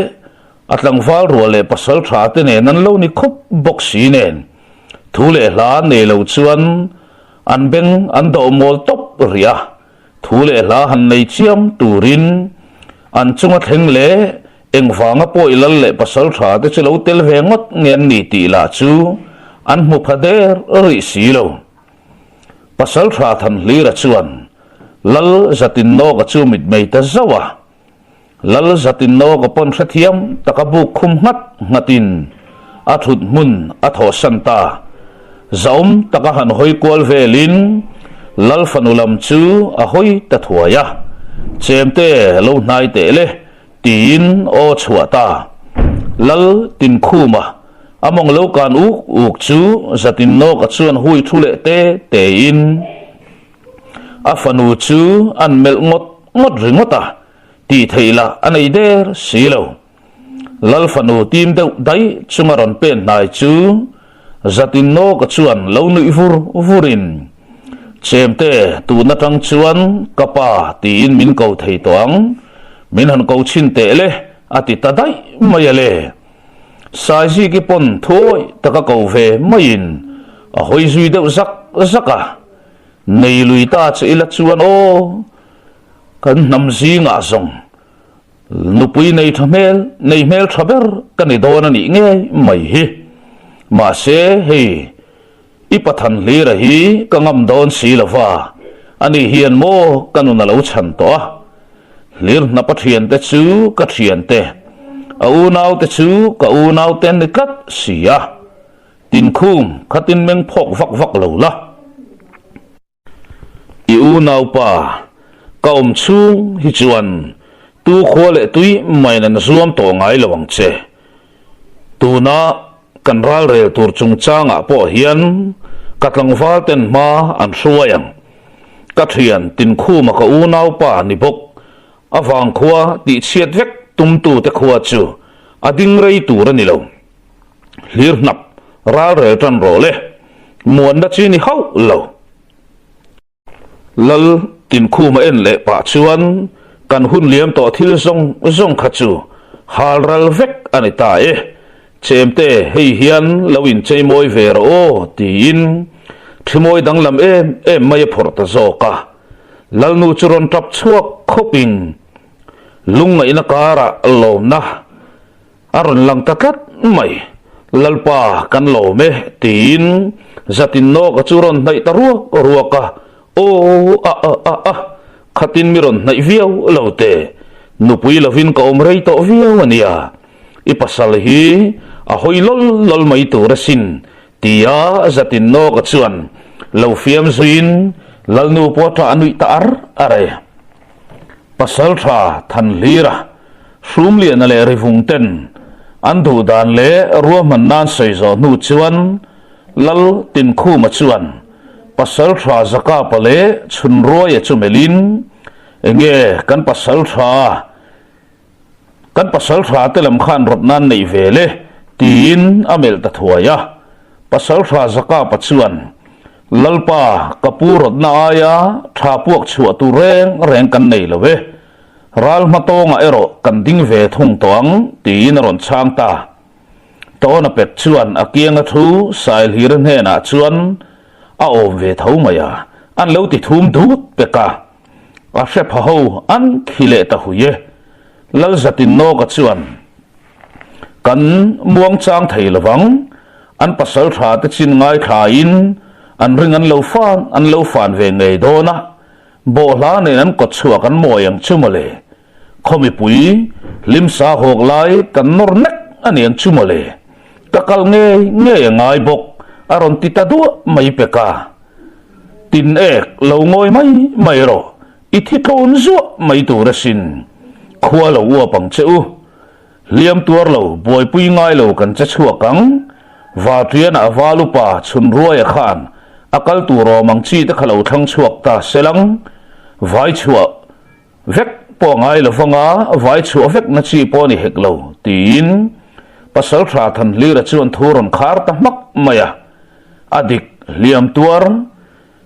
a tlangval rual leh pasaltha te nen an lo ni khawp bawk si nen thu leh hla nei lo chuan an beng an dawh mawl tawp rih a. Thu leh hla han nei chiam turin an chunga thleng leh engvanga pawi lal leh pasal tha te chu lo tel ve ngawt nge an ni tih lah chu an hmu pha der rih si lo. Pasal tha Thanhlira chuan Lal Zatinnawka chu mitmei ta zauh a. Lal Zatinnawka pawn hrethiam taka buk khum nghat nghatin a thut hmun a thawhsan ta. Zaum taka han hawi kual velin Lal fanu lam chu a hawi ta thuai a, Chemte lo hnai teh le tiin aw chhuah ta. Lal Tinkhuma a mawng lo kan uk uk chu Zatinnawka chuan hui thu leh te tein, A fanu chu an melh ngawt ngawt ringawt a, tih theih lah a nei der si lo. Lal fanu tim deuh daih chunga rawn pen hnai chu zatin nawka chuan lo nuih vur vurin, Chemte, tun atang chuan ka pa tiin min ko thei tawh ang, min han ko chhin teh le, a ti ta daih mai a le. Saiziki pawn thuawih taka ko ve maiin a hawi zui deuh zak zak a. Nei lui ta che ila chuan aw, kan hnam zingah zawng nupui nei tha hmel, nei hmel tha ber ka ni dawn a nih ngei mai hi. Mahse hei i Pathan hlira hi ka ngam dawn si lo va, ani hian maw ka nun a lo chhan tawh a. Hlir hnapa thiante chu ka thiante, a unaute chu ka unaute an ni tlat si a. Tinkhum, khatin meng phawk vak vak lo la. I unaupa, ka awm chhung hi chuan tu khua leh tui maiin an zuam tawh ngai lo ang che. Tuna kan ralrel tur chungchangah pawh hian ka tlangval ten hma an hruai ang. Ka thian Tinkhuma ka unaupa ni bawk, a vangkhua tihchhiat vek tumtute khua chu a ding rei tur a ni lo. Hlir hnap ral rel tan rawh le, muanna chi ni hauh lo. Lal Tinkhuma en leh pah chuan kan hun liam tawh thil zawng zawng kha chu hal ral vek a ni ta e, Chemte hei hian lo inchei mawi ve rawh aw tiin thi mawi danglam em em mai a phawrh ta zawk a. Lalnu chu rawn tap chhuak khawpin lungngaihna karah lawmna A rawn lang ta tlat mai. Lalpa, kan lawm e, tiin Zatin Nawka chu rawn hnaih ta ruak ruak a. Aw, a a a a, khatin mi rawn hnaih viau lo te. Nupui lovin ka awm rei tawh viau a nia. I pasal hi a hawi lawl lawl mai tur asin, tia Zatin Nawka chuan lo fiam zuiin Lalnu pawh a ṭah nuih ta ar ar e. Pasalṭha Thanhlira, Hrumliana leh Rivung ten an duh dan leh ruahman nan sawi zawh hnu chuan Lal Tinkhuma chuan Pasalṭha Zakapa leh Chhunruaia chu melhin, Enge kan pasalṭha, kan pasalṭha te lam khan rawt nan neih ve le? tiin a melh ta thuai a. Pasalṭha Zakapa chuan, Lalpa, ka pu rawtna aia tha puak chhuah tur reng reng kan nei lo e. Ral hmatawngah erawh kan ding ve thung tawh ang, tiin a rawn chhang ta. Tawna pek chuan a kianga thu Sailhira hnenah chuan a awm ve tho mai a, an lo ti thum dut pek a. A hre pha ho an khi leh ta hui e. Lalzatinnawka chuan, Kan muang chang thei lovang, an pasal tha te chin ngaithlain an ring an lo fan an lo fan ve ngei dawn a, bawhhla nen an kawt chhuak an mawi ang chu mawle. Khaw mipui hlimsa hawk lai kan nawr nek a ni ang chu mawle. Ka kal ngei ngei a ngai bawk a rawn ti ta duah mai pek a. Tin ek lo ngawi mai mai rawh, i thi tlawn zuah mai tur asin. Khua lo uap ang che u. Hliam tuar lo, buaipui ngai lo kan che chhuak ang. Vatriana a val upa chhun ruaia khan a kal tur awm ang chi te kha lo thlang chhuak ta selang. Vai chhuah vek pawh a ngai lo vang a, vai chhuah vek na chi pawh a ni hek lo, tiin Pasaltha Thanhlira chuan thu rawn khar ta hmak mai a. A dik, hliam tuar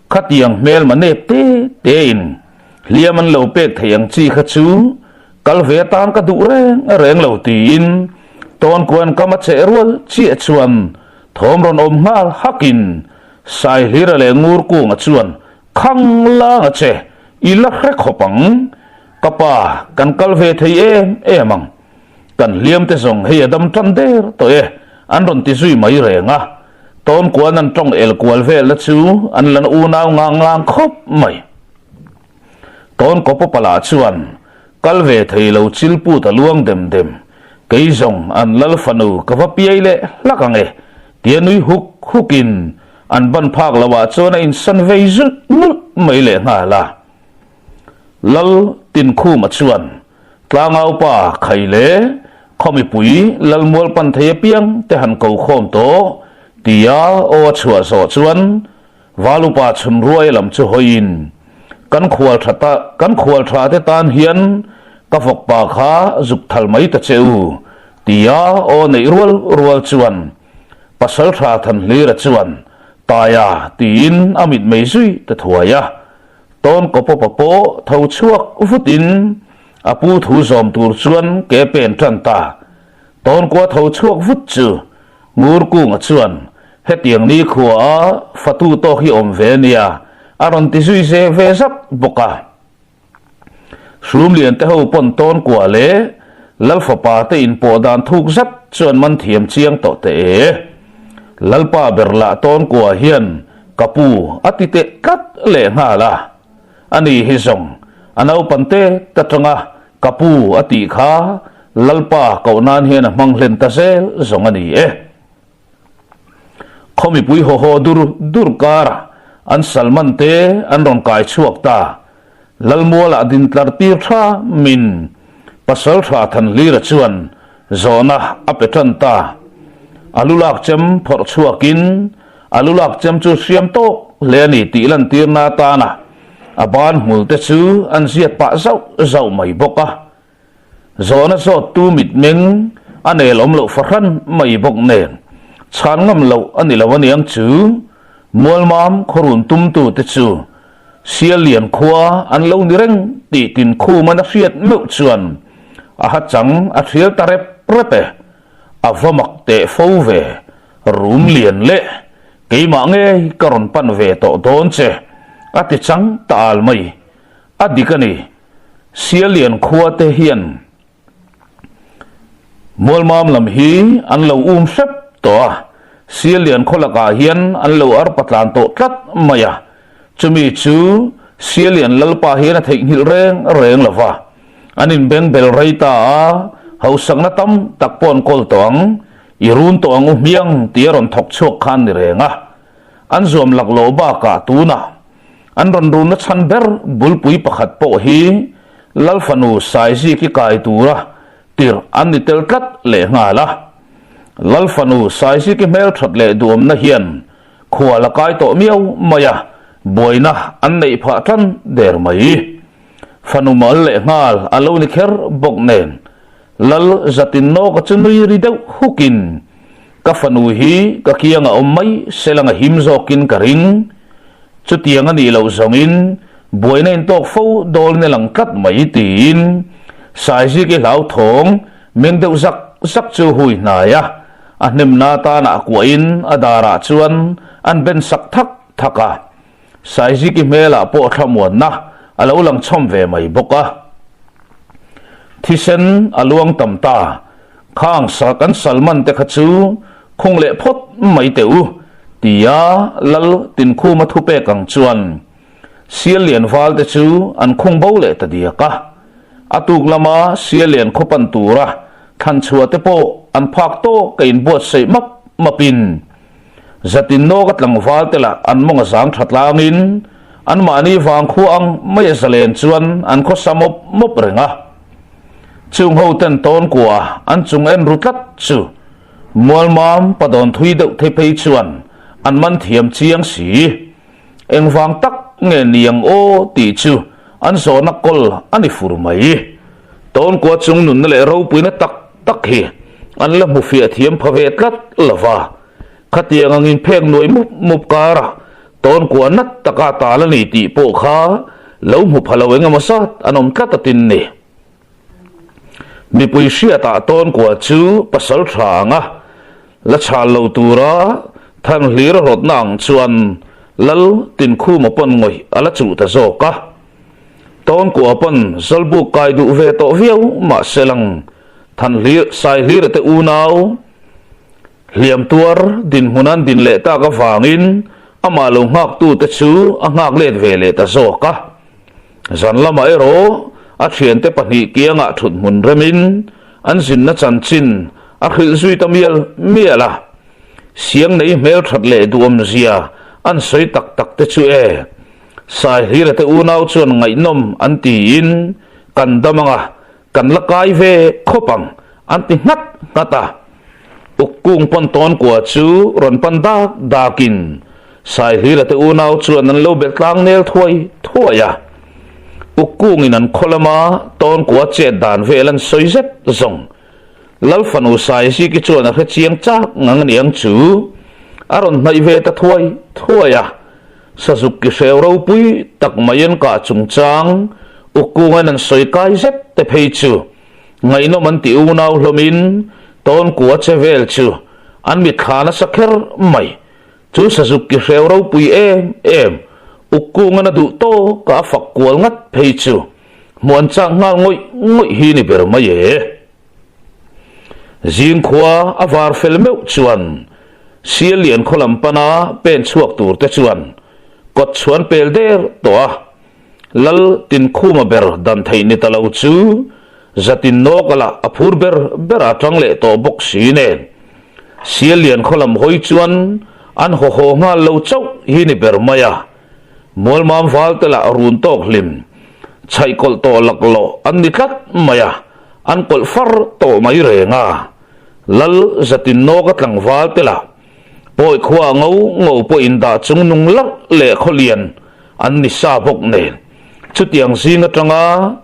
Khatiang hmelma nep te te in hliam an lo pek thei ang chi kha chu kal ve atan ka duh reng reng lo tiin tawnkuan kam a cheh rual chiah chuan thawm rawn awm nghal hak in Saihlira leh Ngurkunga chuan khang lang a che i la hre khawp ang ka pa kan kal ve thei em em ang. Kan hliam te zawng hei a dam tan der tawh e, an rawn ti zui mai reng a. Tawn kuan an tawng el kual vel na chu an lan unau ngang ngang khawp mai. Tawn kawpawpa lah chuan kal ve thei lo chil put a luang dem dem, kei zawng an lal fanu ka va piai leh hlak ang e, tia nui huk huk in an ban phak lo ah chuan a insan vei zulh nulh mai leh nghal a. Lal Tinkhuma chuan Tlangaupa khai leh khaw mipui Lalmual pan thei apiang te han ko khawm tawh tia aw a chhuah zawh chuan Valupa chhun ruai lam chu hawiin kan khual tha ta kan khual tha te tan hian ka vawkpa kha zuk thal mai ta che u tia aw neih rual rual chuan Pasaltha Thanhlira chuan Taia tiin a mitmei zui ta thuai a. Tawn kawpawpa pawh tho chhuak vutin a pu thu zawm tur chuan ke pen tan ta. Tawn kua tho chhuak vut chu Ngurkunga chuan hetiang ni khua a fatu tawk hi awm ve nia a rawn ti zui ze ve zat bawk a. Hrumlian te ho pawn tawn kua leh Lalfapa te inpawh dan thuk zat chuan man thiam chiang tawh teh e. Lalpa ber lah tawn kua hian Ka pu, a ti teh tlat leh nghal a. Ani hi zawng, a naupan te ta tanga ka pu a tih kha Lalpa koh nan hian a hmang hlen ta zel zawng a ni e. Khaw mipui haw haw dur dur kara an Salman te an rawn kai chhuak ta. Lalmualah din tlar tir tha min Pasal tha Thanhlira chuan zawhna a pe tan ta. A lu lak chem phawrh chhuakin a lu lak chem chu hriam tawk hle a ni tih lantirna atana a ban hmul te chu an ziat pah zauh zauh mai bawk a. Zawhna zawttu mitmeng a nel awm loh fahran mai bawk nen chhan ngam loh a ni lo aniang chu Mualmam khawrun tumtute chu Siallian khua an lo ni reng tih Tinkhuman a hriat meuh chuan a ha chang a thial ta rep rep e. A va mak teh fo ve, rum lian leh keimah ngei ka rawn pan ve tawh dawn che a ti chang ta al mai. A dik a ni, Siallian khua te hian Mualmam lam hi an lo um hrep tawh a, Siallian khaw lakah hian an lo arpa tlan tawh tlat mai a, chumi chu Siallian Lalpa hian a theihnghilh reng reng lo va, an inbeng bel rei ta a, hausakna tam tak pawh an kawl tawh ang, i run tawh ang u hmiang tih a rawn thawk chhuak khan ni reng a, an zuam laklawh bakah tunah An rawn runna chhan ber bulpui pakhat pawh hi Lal fanu Saiziki kai tura tirh an ni tel tlat leh nghal a. Lal fanu Saiziki hmelthat leh duamna hian khual a kai tawh miau mai a, buaina an neih phah tan der mai. Fanu mal leh nghal a lo ni kher bawk nen Lal zatin nawka chu nui ri deuh hukin, Ka fanu hi ka kiang a awm mai selang a him zawkin ka ring. Chutiang a nih loh zawngin buaina in tawk fo dawlin a lang tlat mai tiin. Saiziki hlauthawng meng deuh zak zak chu hui hnai a, a hnemna tanah kuahin a darah chuan an ben sak thak thak a. Saiziki hmelah pawh thlamuanna a lo lang chhawm ve mai bawk a. Thisen a luang tam ta, khang sa kan Salman te kha chu khung leh phawt mai teh u, tia Lal Tinkhuma thupek ang chuan Sial lian val te chu an khung bo leh ta diak a. A tuk lama sial lian khaw pan tura thlan chhuah te pawh an phak tawk a inbuatsaih map mapin zatin nawka tlangval te lah an mawng a zang tha tlangin anmahni vangkhua ang mai a zalen chuan an khawsa mawp mawp reng a. Chung ho ten tawn kua an chung en ru tlat chu Mualmam padawn thui deuh thei phei chuan an man thiam chiang si. Engvang tak nge ni ang aw tih chu an zawhna kawl a ni fur mai. Tawnkua chung nunna leh ropuina tak tak hi an la hmu fiah thiam pha ve tlat lo va. Khatiang angin phek nuai mup mup karah tawnkua nat taka tal a ni tih pawh kha lo hmu pha lo eng emaw zat an awm tlat atin ni. Mipui hriatah tawnkua chu pasal tha anga la chhal lo tura Thanhlir a rawtna ang chuan Lal Tinkhuma pawn ngawih a la chuh ta zawk a. Tawnkua pawn Zawlbuk kai duh ve tawh viau mahse lang Thanhlir Saihlira te unau hliam tuar dinhmun an din leh tak avangin amah lo nghaktute chu a nghak let ve leh ta zawk a. Zan lamah erawh a thiante pahnih kiangah thut hmun remin an zinna chanchin a hrilh zui ta mial mial a. Siang nei hmel that leh duhawmzia an sawi tak tak te chu e. Saihlira te unau chuan ngaihnawm an tiin kan dam anga kan la kai ve khawp ang an ti nghat nghat a. Ukkung pawn tawn kua chu rawn pan dak dakin Saihlira te unau chuan an lo belh tlang nel thuai thuai a. Ukkungin an khaw lama tawn kua chet dan vel an sawi zet zawng. Lal fanu Saiziki chuan a hre chiang chak ngang a niang chu a rawn hnaih ve ta thuai thuai a. Sazuk ki hreu ropui tak mai an kah chungchang Ukkungain an sawi kai zet te phei chu Ngaihnawm an ti unau hlawmin tawnkua che vel chu an mitthla nasa kher mai. Chu sazuk ki hreu ropui em em, Ukkungan a duh tawk a fak kual ngat phei chu hmuh an chak nghal ngawih ngawih hi ni ber mai e. Zingkhua a var fel meuh chuan Sial lian khaw lam pana pen chhuak tur te chuan kawt chhuan pel der tawh a. Lal Tinkhuma ber dan theih ni ta lo chu Zatin nawk lah a phur ber ber a tang leh tawh bawk si nen. Sial lian khaw lam hawi chuan an haw haw nghal lo chauh hi ni ber mai a. Mualmam val te lah run tawk hlim chhaih kawlh tawh laklawh an ni tlat mai a, an kawlh far tawh mai reng a. Lal Zatin nawk a tlangval te lah Pawi khua ngo ngo pawh indah chung nung larh leh khawlian an ni sa bawk nen chutiang zing atanga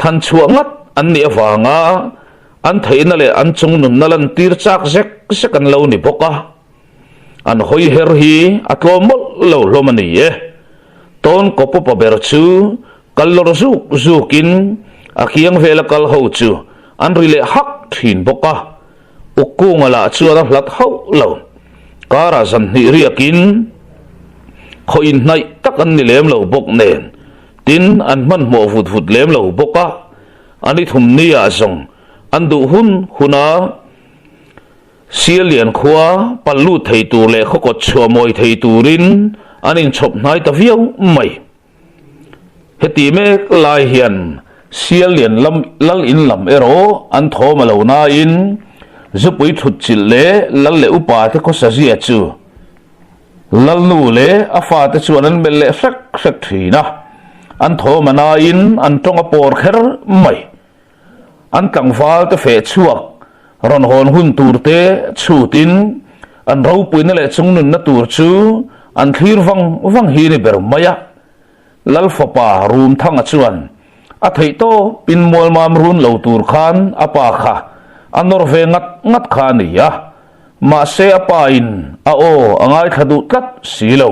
than chhuah ngat an nih avanga an theihna leh an chung nunna lantir chak zek zek an lo ni bawk a. An hawi her hi a tlawm mawlh lo hlawm a ni e. Tawn kawpupa ber chu kal lawr zuk zukin a kiang vela kal ho chu an ri leh hak thin bawk a. Ukkunga lah chuan a hlat hauh lo. Karah zan hnih riakin khaw inhnaih tak an ni lem lo bawk nen, tin an hmanhmawh vut vut lem lo bawk a, an i thum nia zawng an duh hun huna Sialian khua pal lut thei tur leh khaw kawt chhuah mawi thei turin an inchhawp hnai ta viau mai. Heti mek lai hian Siallian lam lal in lam erawh an thawm a lo nain zupui thut chilh leh lal leh upa te khawsa zia chu lalnu leh a fate chuan an melh leh hrek hrek thin a, an thawm a nain an tawng a pawr kher mai. An tlangval te feh chhuak rawn hawn hun tur te chhutin an ropuina leh chungnunna tur chu an thlir vang vang hi ni ber mai a. Lal fapa Rumthanga chuan a theih tawpin Mualmam run lo tur khan a pa kha a nawr ve ngat ngat kha a ni a, mahse a pa in a aw a ngaithla duh tlat si lo.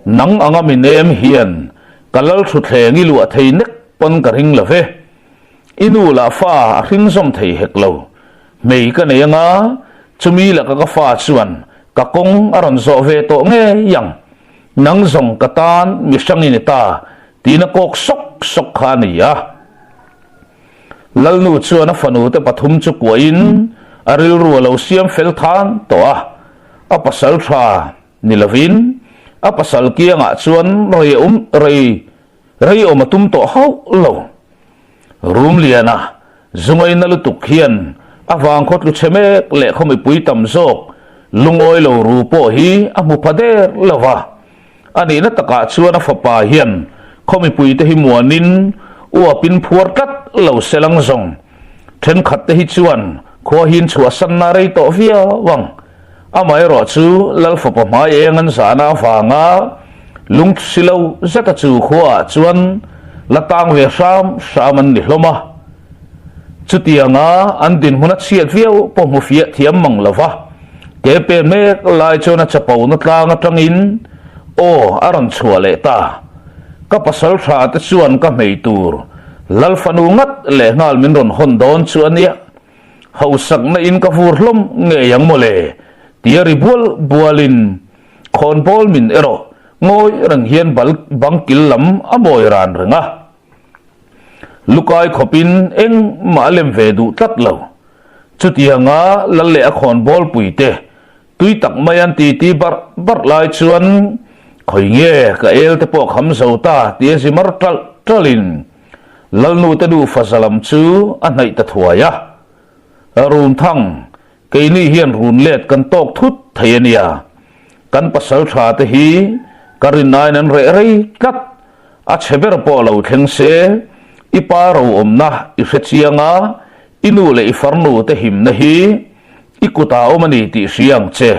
Nang anga mi nem hian ka lal thutthleng i luah thei nek pawn ka ring lo ve. I nu lah fa a hring zawm thei hek lo. Hmei ka nei anga, chumi laka ka fa chuan ka kawng a rawn zawh ve tawh ngei ang. Nang zawng ka tan mi hrang i ni ta, tiin a kawk sawk sawk kha a ni a. Lalnu chuan a fanu te pathum chu kuahin a rilru a lo siam fel than tawh a, a pasal tha ni lovin a pasal kiangah chuan rei awm rei rei awm a tum tawh hauh lo. Rumliana zungaina lutuk hian a vangkhaw tlu chhe mek leh khaw mipui tam zawk lungawi lo ru pawh hi a hmu pha der lo va. A nihna takah chuan a fapa hian khaw mipuite hi muanin uapin phuar tlat lo se lang zawng. Thenkhatte hi chuan khua hian chhuahsanna rei tawh viau ang. Amaherawh chu Lal fapa hmai eng an zahna avanga lungsi lo zeta chu khuaah chuan la tang ve hram hram an ni hlawm a. Chutianga an dinhmun a chhiat viau pawh hmu fiah thiam mang lo va, ke pen mek lai chuan a chapona tlang atangin aw a rawn chhuah leh ta. Ka pasal tha te chuan ka hmei tur Lal fanu ngat leh nghal min rawn hawn dawn chu a nia. Hausakna in ka vur hlawm ngei ang mawle tia ri bual bualin khawnbawl min erawh ngawi reng hian bang kil lam a mawi ran reng a. Lukai khawpin engmah a lem ve duh tlat lo. Chutianga lal leh a khawn bawlpui te tui tak mai an titi barh barh lai chuan khawi nge ka el te pawh kham zo ta tia zi mar ṭalh ṭalhin Lalnu te nufa za lam chu a hnaih ta thuai a. Rumthang, keini hian run let kan tawk thut thei a nia. Kan pasal tha te hi ka rin aiin an reh rei tlat. A chhe ber pawh lo thleng se, i pa ro awmna i hre chiang a, i nu leh i farnu te himna hi i kutah awm a ni tih hria ang che,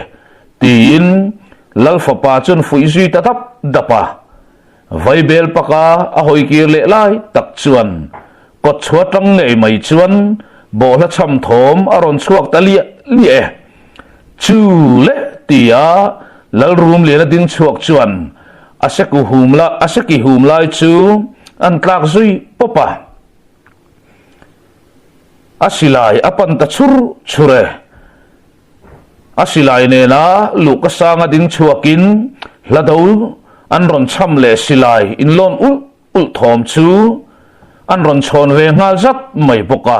tiin Lal fapa chuan fuih zui ta dap dap a. Vaibel paka a hawi kir leh lai tak chuan kawt chhuah tang ngei mai chuan bawhhla chham thawm a rawn chhuak ta liah liah e. Chu le tia Lalrumliana ding chhuak chuan a seku hum la a seki hum lai chu an tlak zui pawp a. A silai a pan ta chhur chhur e. A silai nena luhka sanga ding chhuakin hla do an rawn chham leh silai inlawn ulh ulh thawm chu an rawn chhawn ve nghal zat mai bawk a.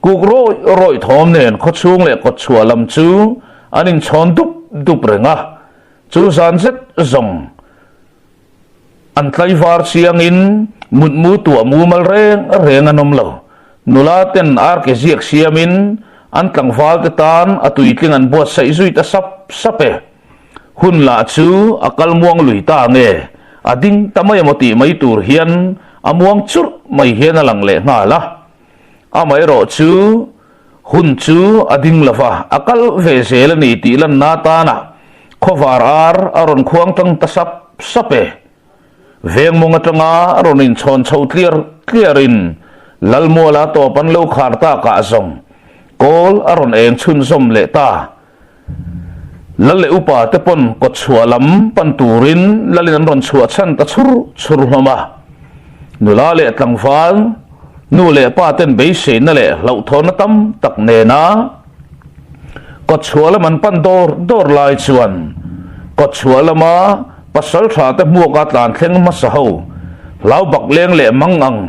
Kuk rawih rawih thawm nen khawchhung leh kawtchhuah lam chu an inchhawn dup dup reng a, chu zan zet zawng An tlaivar chiangin mutmu tuah mumal reng reng an awm lo. Nula ten arke ziak siamin an tlangval te tan a tuitling an buatsaih zui ta sap sap e. Hun lah chu a kal muang lui ta nge, a ding ta mai emaw tih mai tur hian a muang churh mai hian a lang leh nghal a. Amaherawh chu hun chu a ding lo va, a kal ve zel a ni tih lanna atana khawvar ar a rawn khuang tang ta sap sap e. Veng mawng atanga a rawn inchhawn chho tliar tliarin Lalmuala tawp an lo khar takah zawng kawl a rawn eng chhunzawm leh ta. Lal leh upa te pawn kawt chhuah lam pan turin Lalin an rawn chhuah chhan ta chhur chhur hlawm a. Nula leh tlangval, nu leh pa ten beiseina leh hlauhthawnna tam tak nena kawt chhuah lam an pan dawr dawr lai chuan kawt chhuah lama pasal tha te hmuaka tlan thleng hmasa ho hlau bak leng leh mang ang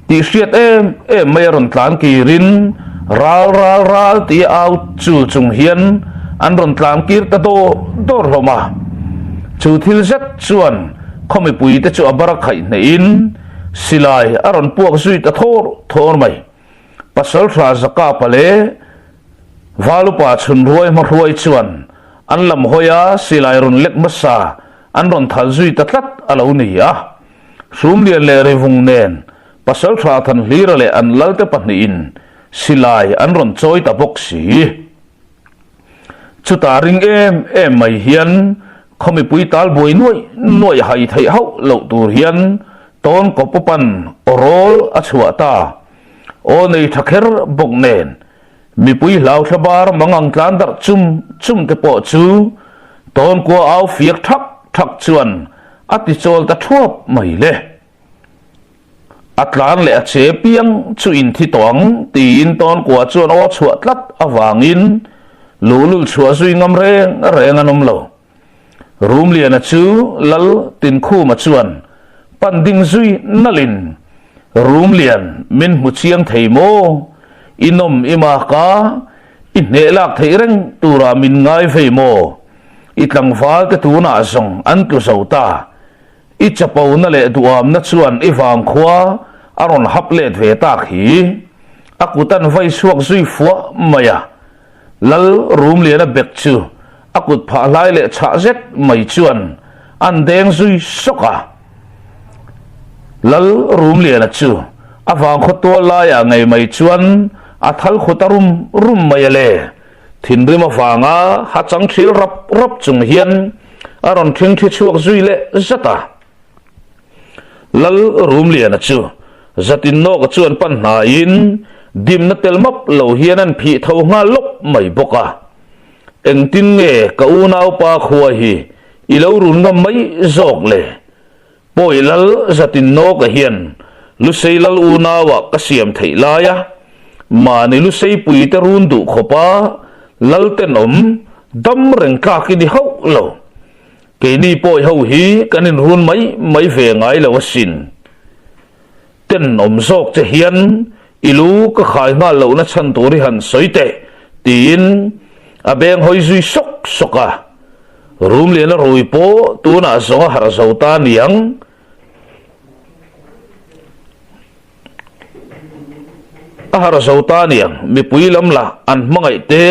Tih hriat em em mai a rawn tlan kirin ral ral ral tih a au chul chung hian an rawn tlan kir ta dawr dawr hlawm a. Chu thil zet chuan khaw mipui te chu a bar a khaih hnehin silai a rawn puak zui ta thawr thawr mai. Pasaltha Zakapa leh Valupa chhunruai hmahruai chuan an lam hawi a silai rawn lek hmasa an rawn thal zui ta tlat a lo ni a. Hrumlian leh Rivung nen Pasaltha Thanhlira leh an lalte pahnihin silai an rawn chawi ta bawk si. Chutah ring em em mai hian khaw mipui tal buai nuaih nuaih hai theih hauh loh tur hian tawn kawpupan aw rawl a chhuah ta. Aw nei tha kher bawk nen mipui hlau thla bar mangang tlan darh chum chum te pawh chu tawn kua au fiak thak thak chuan a ti chawl ta thuap mai le. A tlan leh a che piang chu in thi tawh ang tiin Tawnkua chuan aw chhuah tlat avangin luhlul chhuah zui ngam reng reng an awm lo. Rumliana chu Lal Tinkhuma chuan pan ding zui nalhin, Rumlian, min hmu chiang thei maw? I nawm i mak a, i hneh lak theih reng turah min ngai vei maw? I tlangval te tunah zawng an tlu zo ta. I chapona leh duhamna chuan i vangkhua a rawn hap let ve tak hi. A kut an vai chhuak zui fuah mai a. Lal Rumliana bek chu a kut phah hlai leh chhah zet mai chuan an deng zui sawk a. Lal Rumliana chu a vangkhaw tual laiah ngei mai chuan a thal khut a rum rum mai a le. Thinrim avanga ha chang thil rap rap chung hian a rawn thing thi chhuak zui leh zat a. Lal Rumliana chu zatin nawka chuan pan hnaiin dimna tel map lo hian an phih tho nghal lawp mai bawk a. Engtin nge ka unaupa khua hi i lo run ngam mai zawk le? Pawi lal zatin nawka hian Lusei lal unauah ka siam theih laia mahni Lusei puite run duh khawpa lal tenawm dam reng tlak i ni hauh lo. Keini pawi ho hi kan inrun mai mai ve ngai lo asin. Tenawm zawk che hian i lu ka khai nghal lohna chhan tur i han sawi teh tiin a beng hawi zui sawk sawk a. Rumliana rui pawh tunah zawng a harh zo ta niang. A harh zo ta niang mipui lam lah an hmangaih te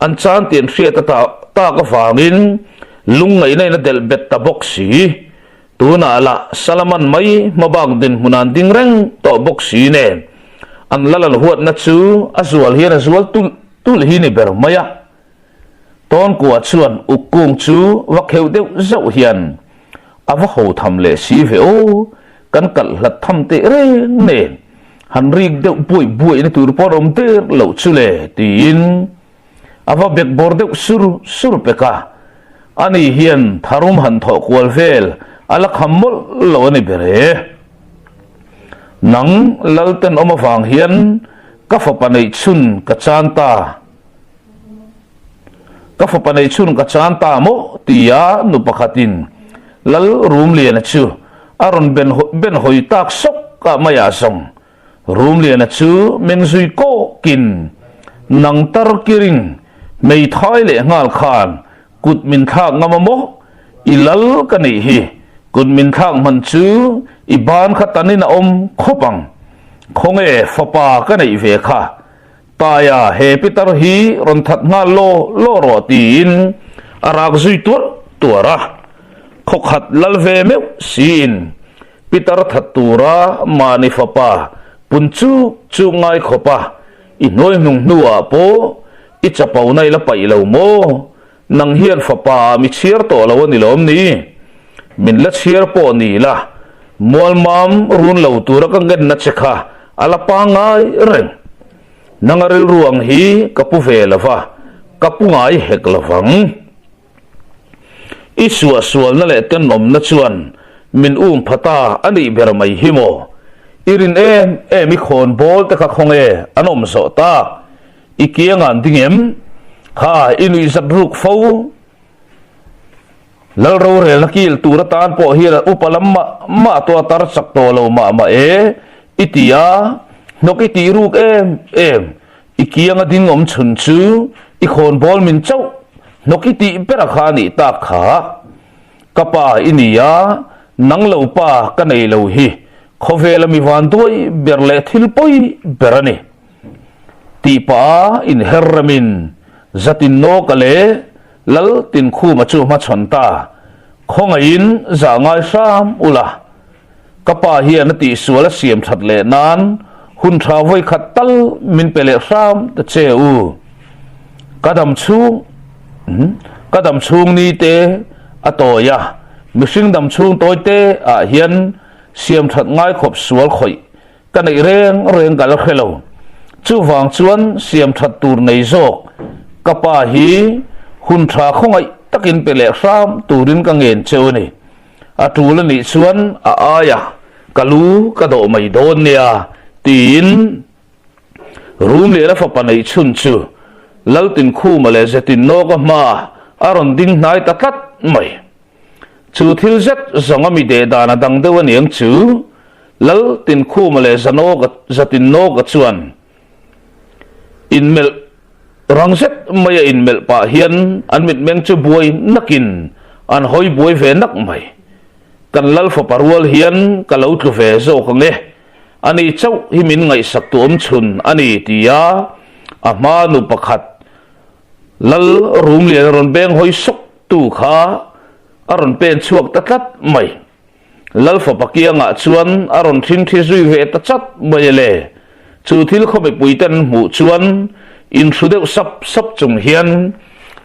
an chan tih an hriat a tak avangin lungngaihna in a delh bet ta bawk si. Tunah lah Salaman mai hmabak dinhmun an ding reng tawh bawk si nen an lal an huatna chu a zual hian a zual tulh tulh hi ni ber mai a. Tawnkua chuan uk kung chu va kheuh deuh zauh hian a va ho tham leh si ve aw, kan kalh hlat tham teh reng nen han rik deuh buaih buaihna tur pawh an awm der loh chu le tiin a va bek bawr deuh sur sur pek a, ani hian tharum han thawh kual vel a la kham mawlh lo a ni ber e. Nang Laltenawm avang hian ka fapa neih chhun ka chan ta. Ka fapa nei chhun ka chan ta maw? tia nu pakhatin Lal Rumliana chu a rawn ben hawi tak sawk ah maiah zawng Rumliana chu meng zui kawkin nang tar kiring hmeithai leh nghal khan kut min thlak ngam a maw? I lal ka nih hi kut min thlak hman chu i ban kha tanin a awm khawp ang khawnge fapa ka neih ve kha Taia, he pitar hi rawn that nghal law law rawh tiin a rak zui tuarh tuarh a. Khawkhat lal ve meuh siin pitar that tura mahni fapa pun chuk chuk ngai khawp a, i hnuai hnung hnuah pawh i chapona i la paih lo maw? Nang hian fapa ah mi chhiar tawh lo a ni lawm ni? Min la chhiar pawh ni la, mualmam run lo tura ka ngenna che kha a la pangngai reng. Nanga rilru ang hi ka pu ve lo va, ka pu ngai hek lo vang. I suahsualna leh tenawmna chuan min um pha ta a nih ber mai hi maw? I rin em em i khawn bawl te kha khawnge an awm zawh tak? I kiang an ding em? Kha, i nuih zat ruk fo. Lal rorelna kil tur atan pawh hian an upa lam mah mah tawh a tar chak tawh lo mah mah e, i ti a, hnawk i tih ruk em em. I kianga ding awm chhun chu i khawn bawl min chauh hnawk i tih ber a kha a nih tak kha. Ka pa i ni a, nang lo pa ka nei lo hi khawvela mi van duai ber leh thil pawi ber a ni. Tih pah a inher remin Zatin Nawka leh Lal Tinkhuma chu hmachhawn ta. Khawngaihin zah ngai hram ula, ka pa hian a tihsual a siam that leh nan hun tha vawi khat tal min pe leh hram ta che u. Ka dam chhung ka dam chhung ni te a tawi a, mihring dam chhung tawi te ah hian siam that ngai khawp sual khawih Ka neih reng reng ka la hre lo. Chuvang chuan siam that tur nei zawk ka pa hi hun tha khawngaih takin pe leh hram turin ka ngen cheu a ni. A tul a nih chuan a aia ka lu ka dawh mai dawn nia, tiin Rumliana fapa neih chhun chu Laltinkhuma leh Zetinnawka hmaah a rawn ding hnai ta tlat mai. Chu thil zet zawng a mi deh dan a dang deuh aniang chu Laltinkhuma leh Zanawka Zatinnawka chuan inmelh rang zet maia inmelh pah hian an mitmeng chu buai nakin an hawi buai ve nak mai. Kan lal fapa rual hian ka lo tlu ve zawk ang e, ani chauh hi min ngaihsak tu awm chhun a ni tia a hma nu pakhat lal Rumlian rawn beng hawi sawk tu kha a rawn pen chhuak ta tlat mai. Lal fapa kiangah chuan a rawn thinthi zui ve ta chat mai a le. Chu thil khaw mipui ten hmuh chuan inhru deuh sap sap chung hian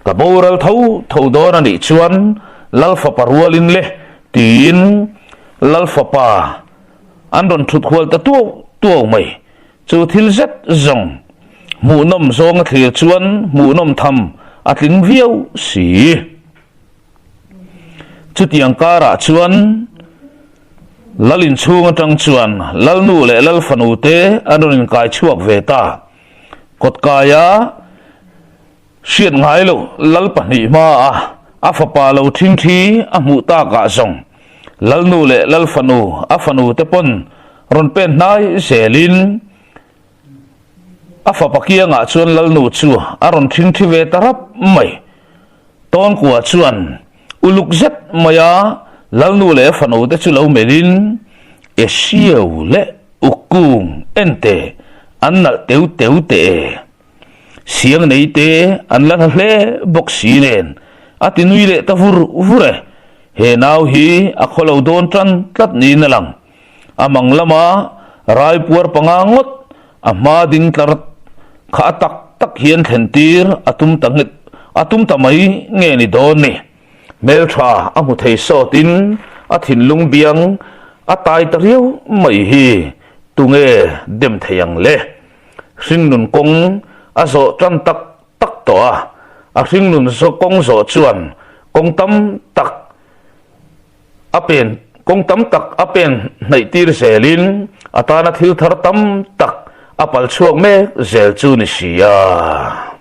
ka boral tho tho dawn a nih chuan Lal fapa rualin le tiin Lal fapa an rawn thut hual ta tuau tuau mai. Chu thil zet zawng hmuhnawm zawng a thlir chuan hmuhnawm tham a tling viau si. Chutiang karah chuan Lal inchhung atang chuan Lalnu leh Lalfanu te an rawn inkai chhuak ve ta. Kawtkaia hriat ngai loh Lal pahnih hmaa a fapa lo thingthi a hmuh takah zawng Lalnu leh Lalfanu a fanu te pawn rawn pen hnai zelin A fapa kiangah chuan Lalnu chu a rawn thingthi ve ta rap mai. Tawnkua chuan uluk zet maia Lalnu leh fanu te chu lo melhin, E siau leh Ukung ente an nalh teu teu teh e. Siang nei te an la hla hle bawk si nen a ti nui leh ta vur vur e. He nau hi a khaw lo dawn tan tlat niin a lang. A mang lama raipuar panga ngawt a hma ding tlar kha a tak tak hian thlen tir a tum ta nghet a tum ta mai nge ni dawn ni. Hmeltha a hmu thei sawtin a thinlung biang a tai ta riau mai hi tunge dem thei ang le. Hringnun kawng a zawh tan tak tak tawh a, a hringnun kawng zawh chuan kawng tam tak A pen kawng tam tak a pen hnaih tir zelin a tana thil thar tam tak a pal chhuak mek zel chu ni si a.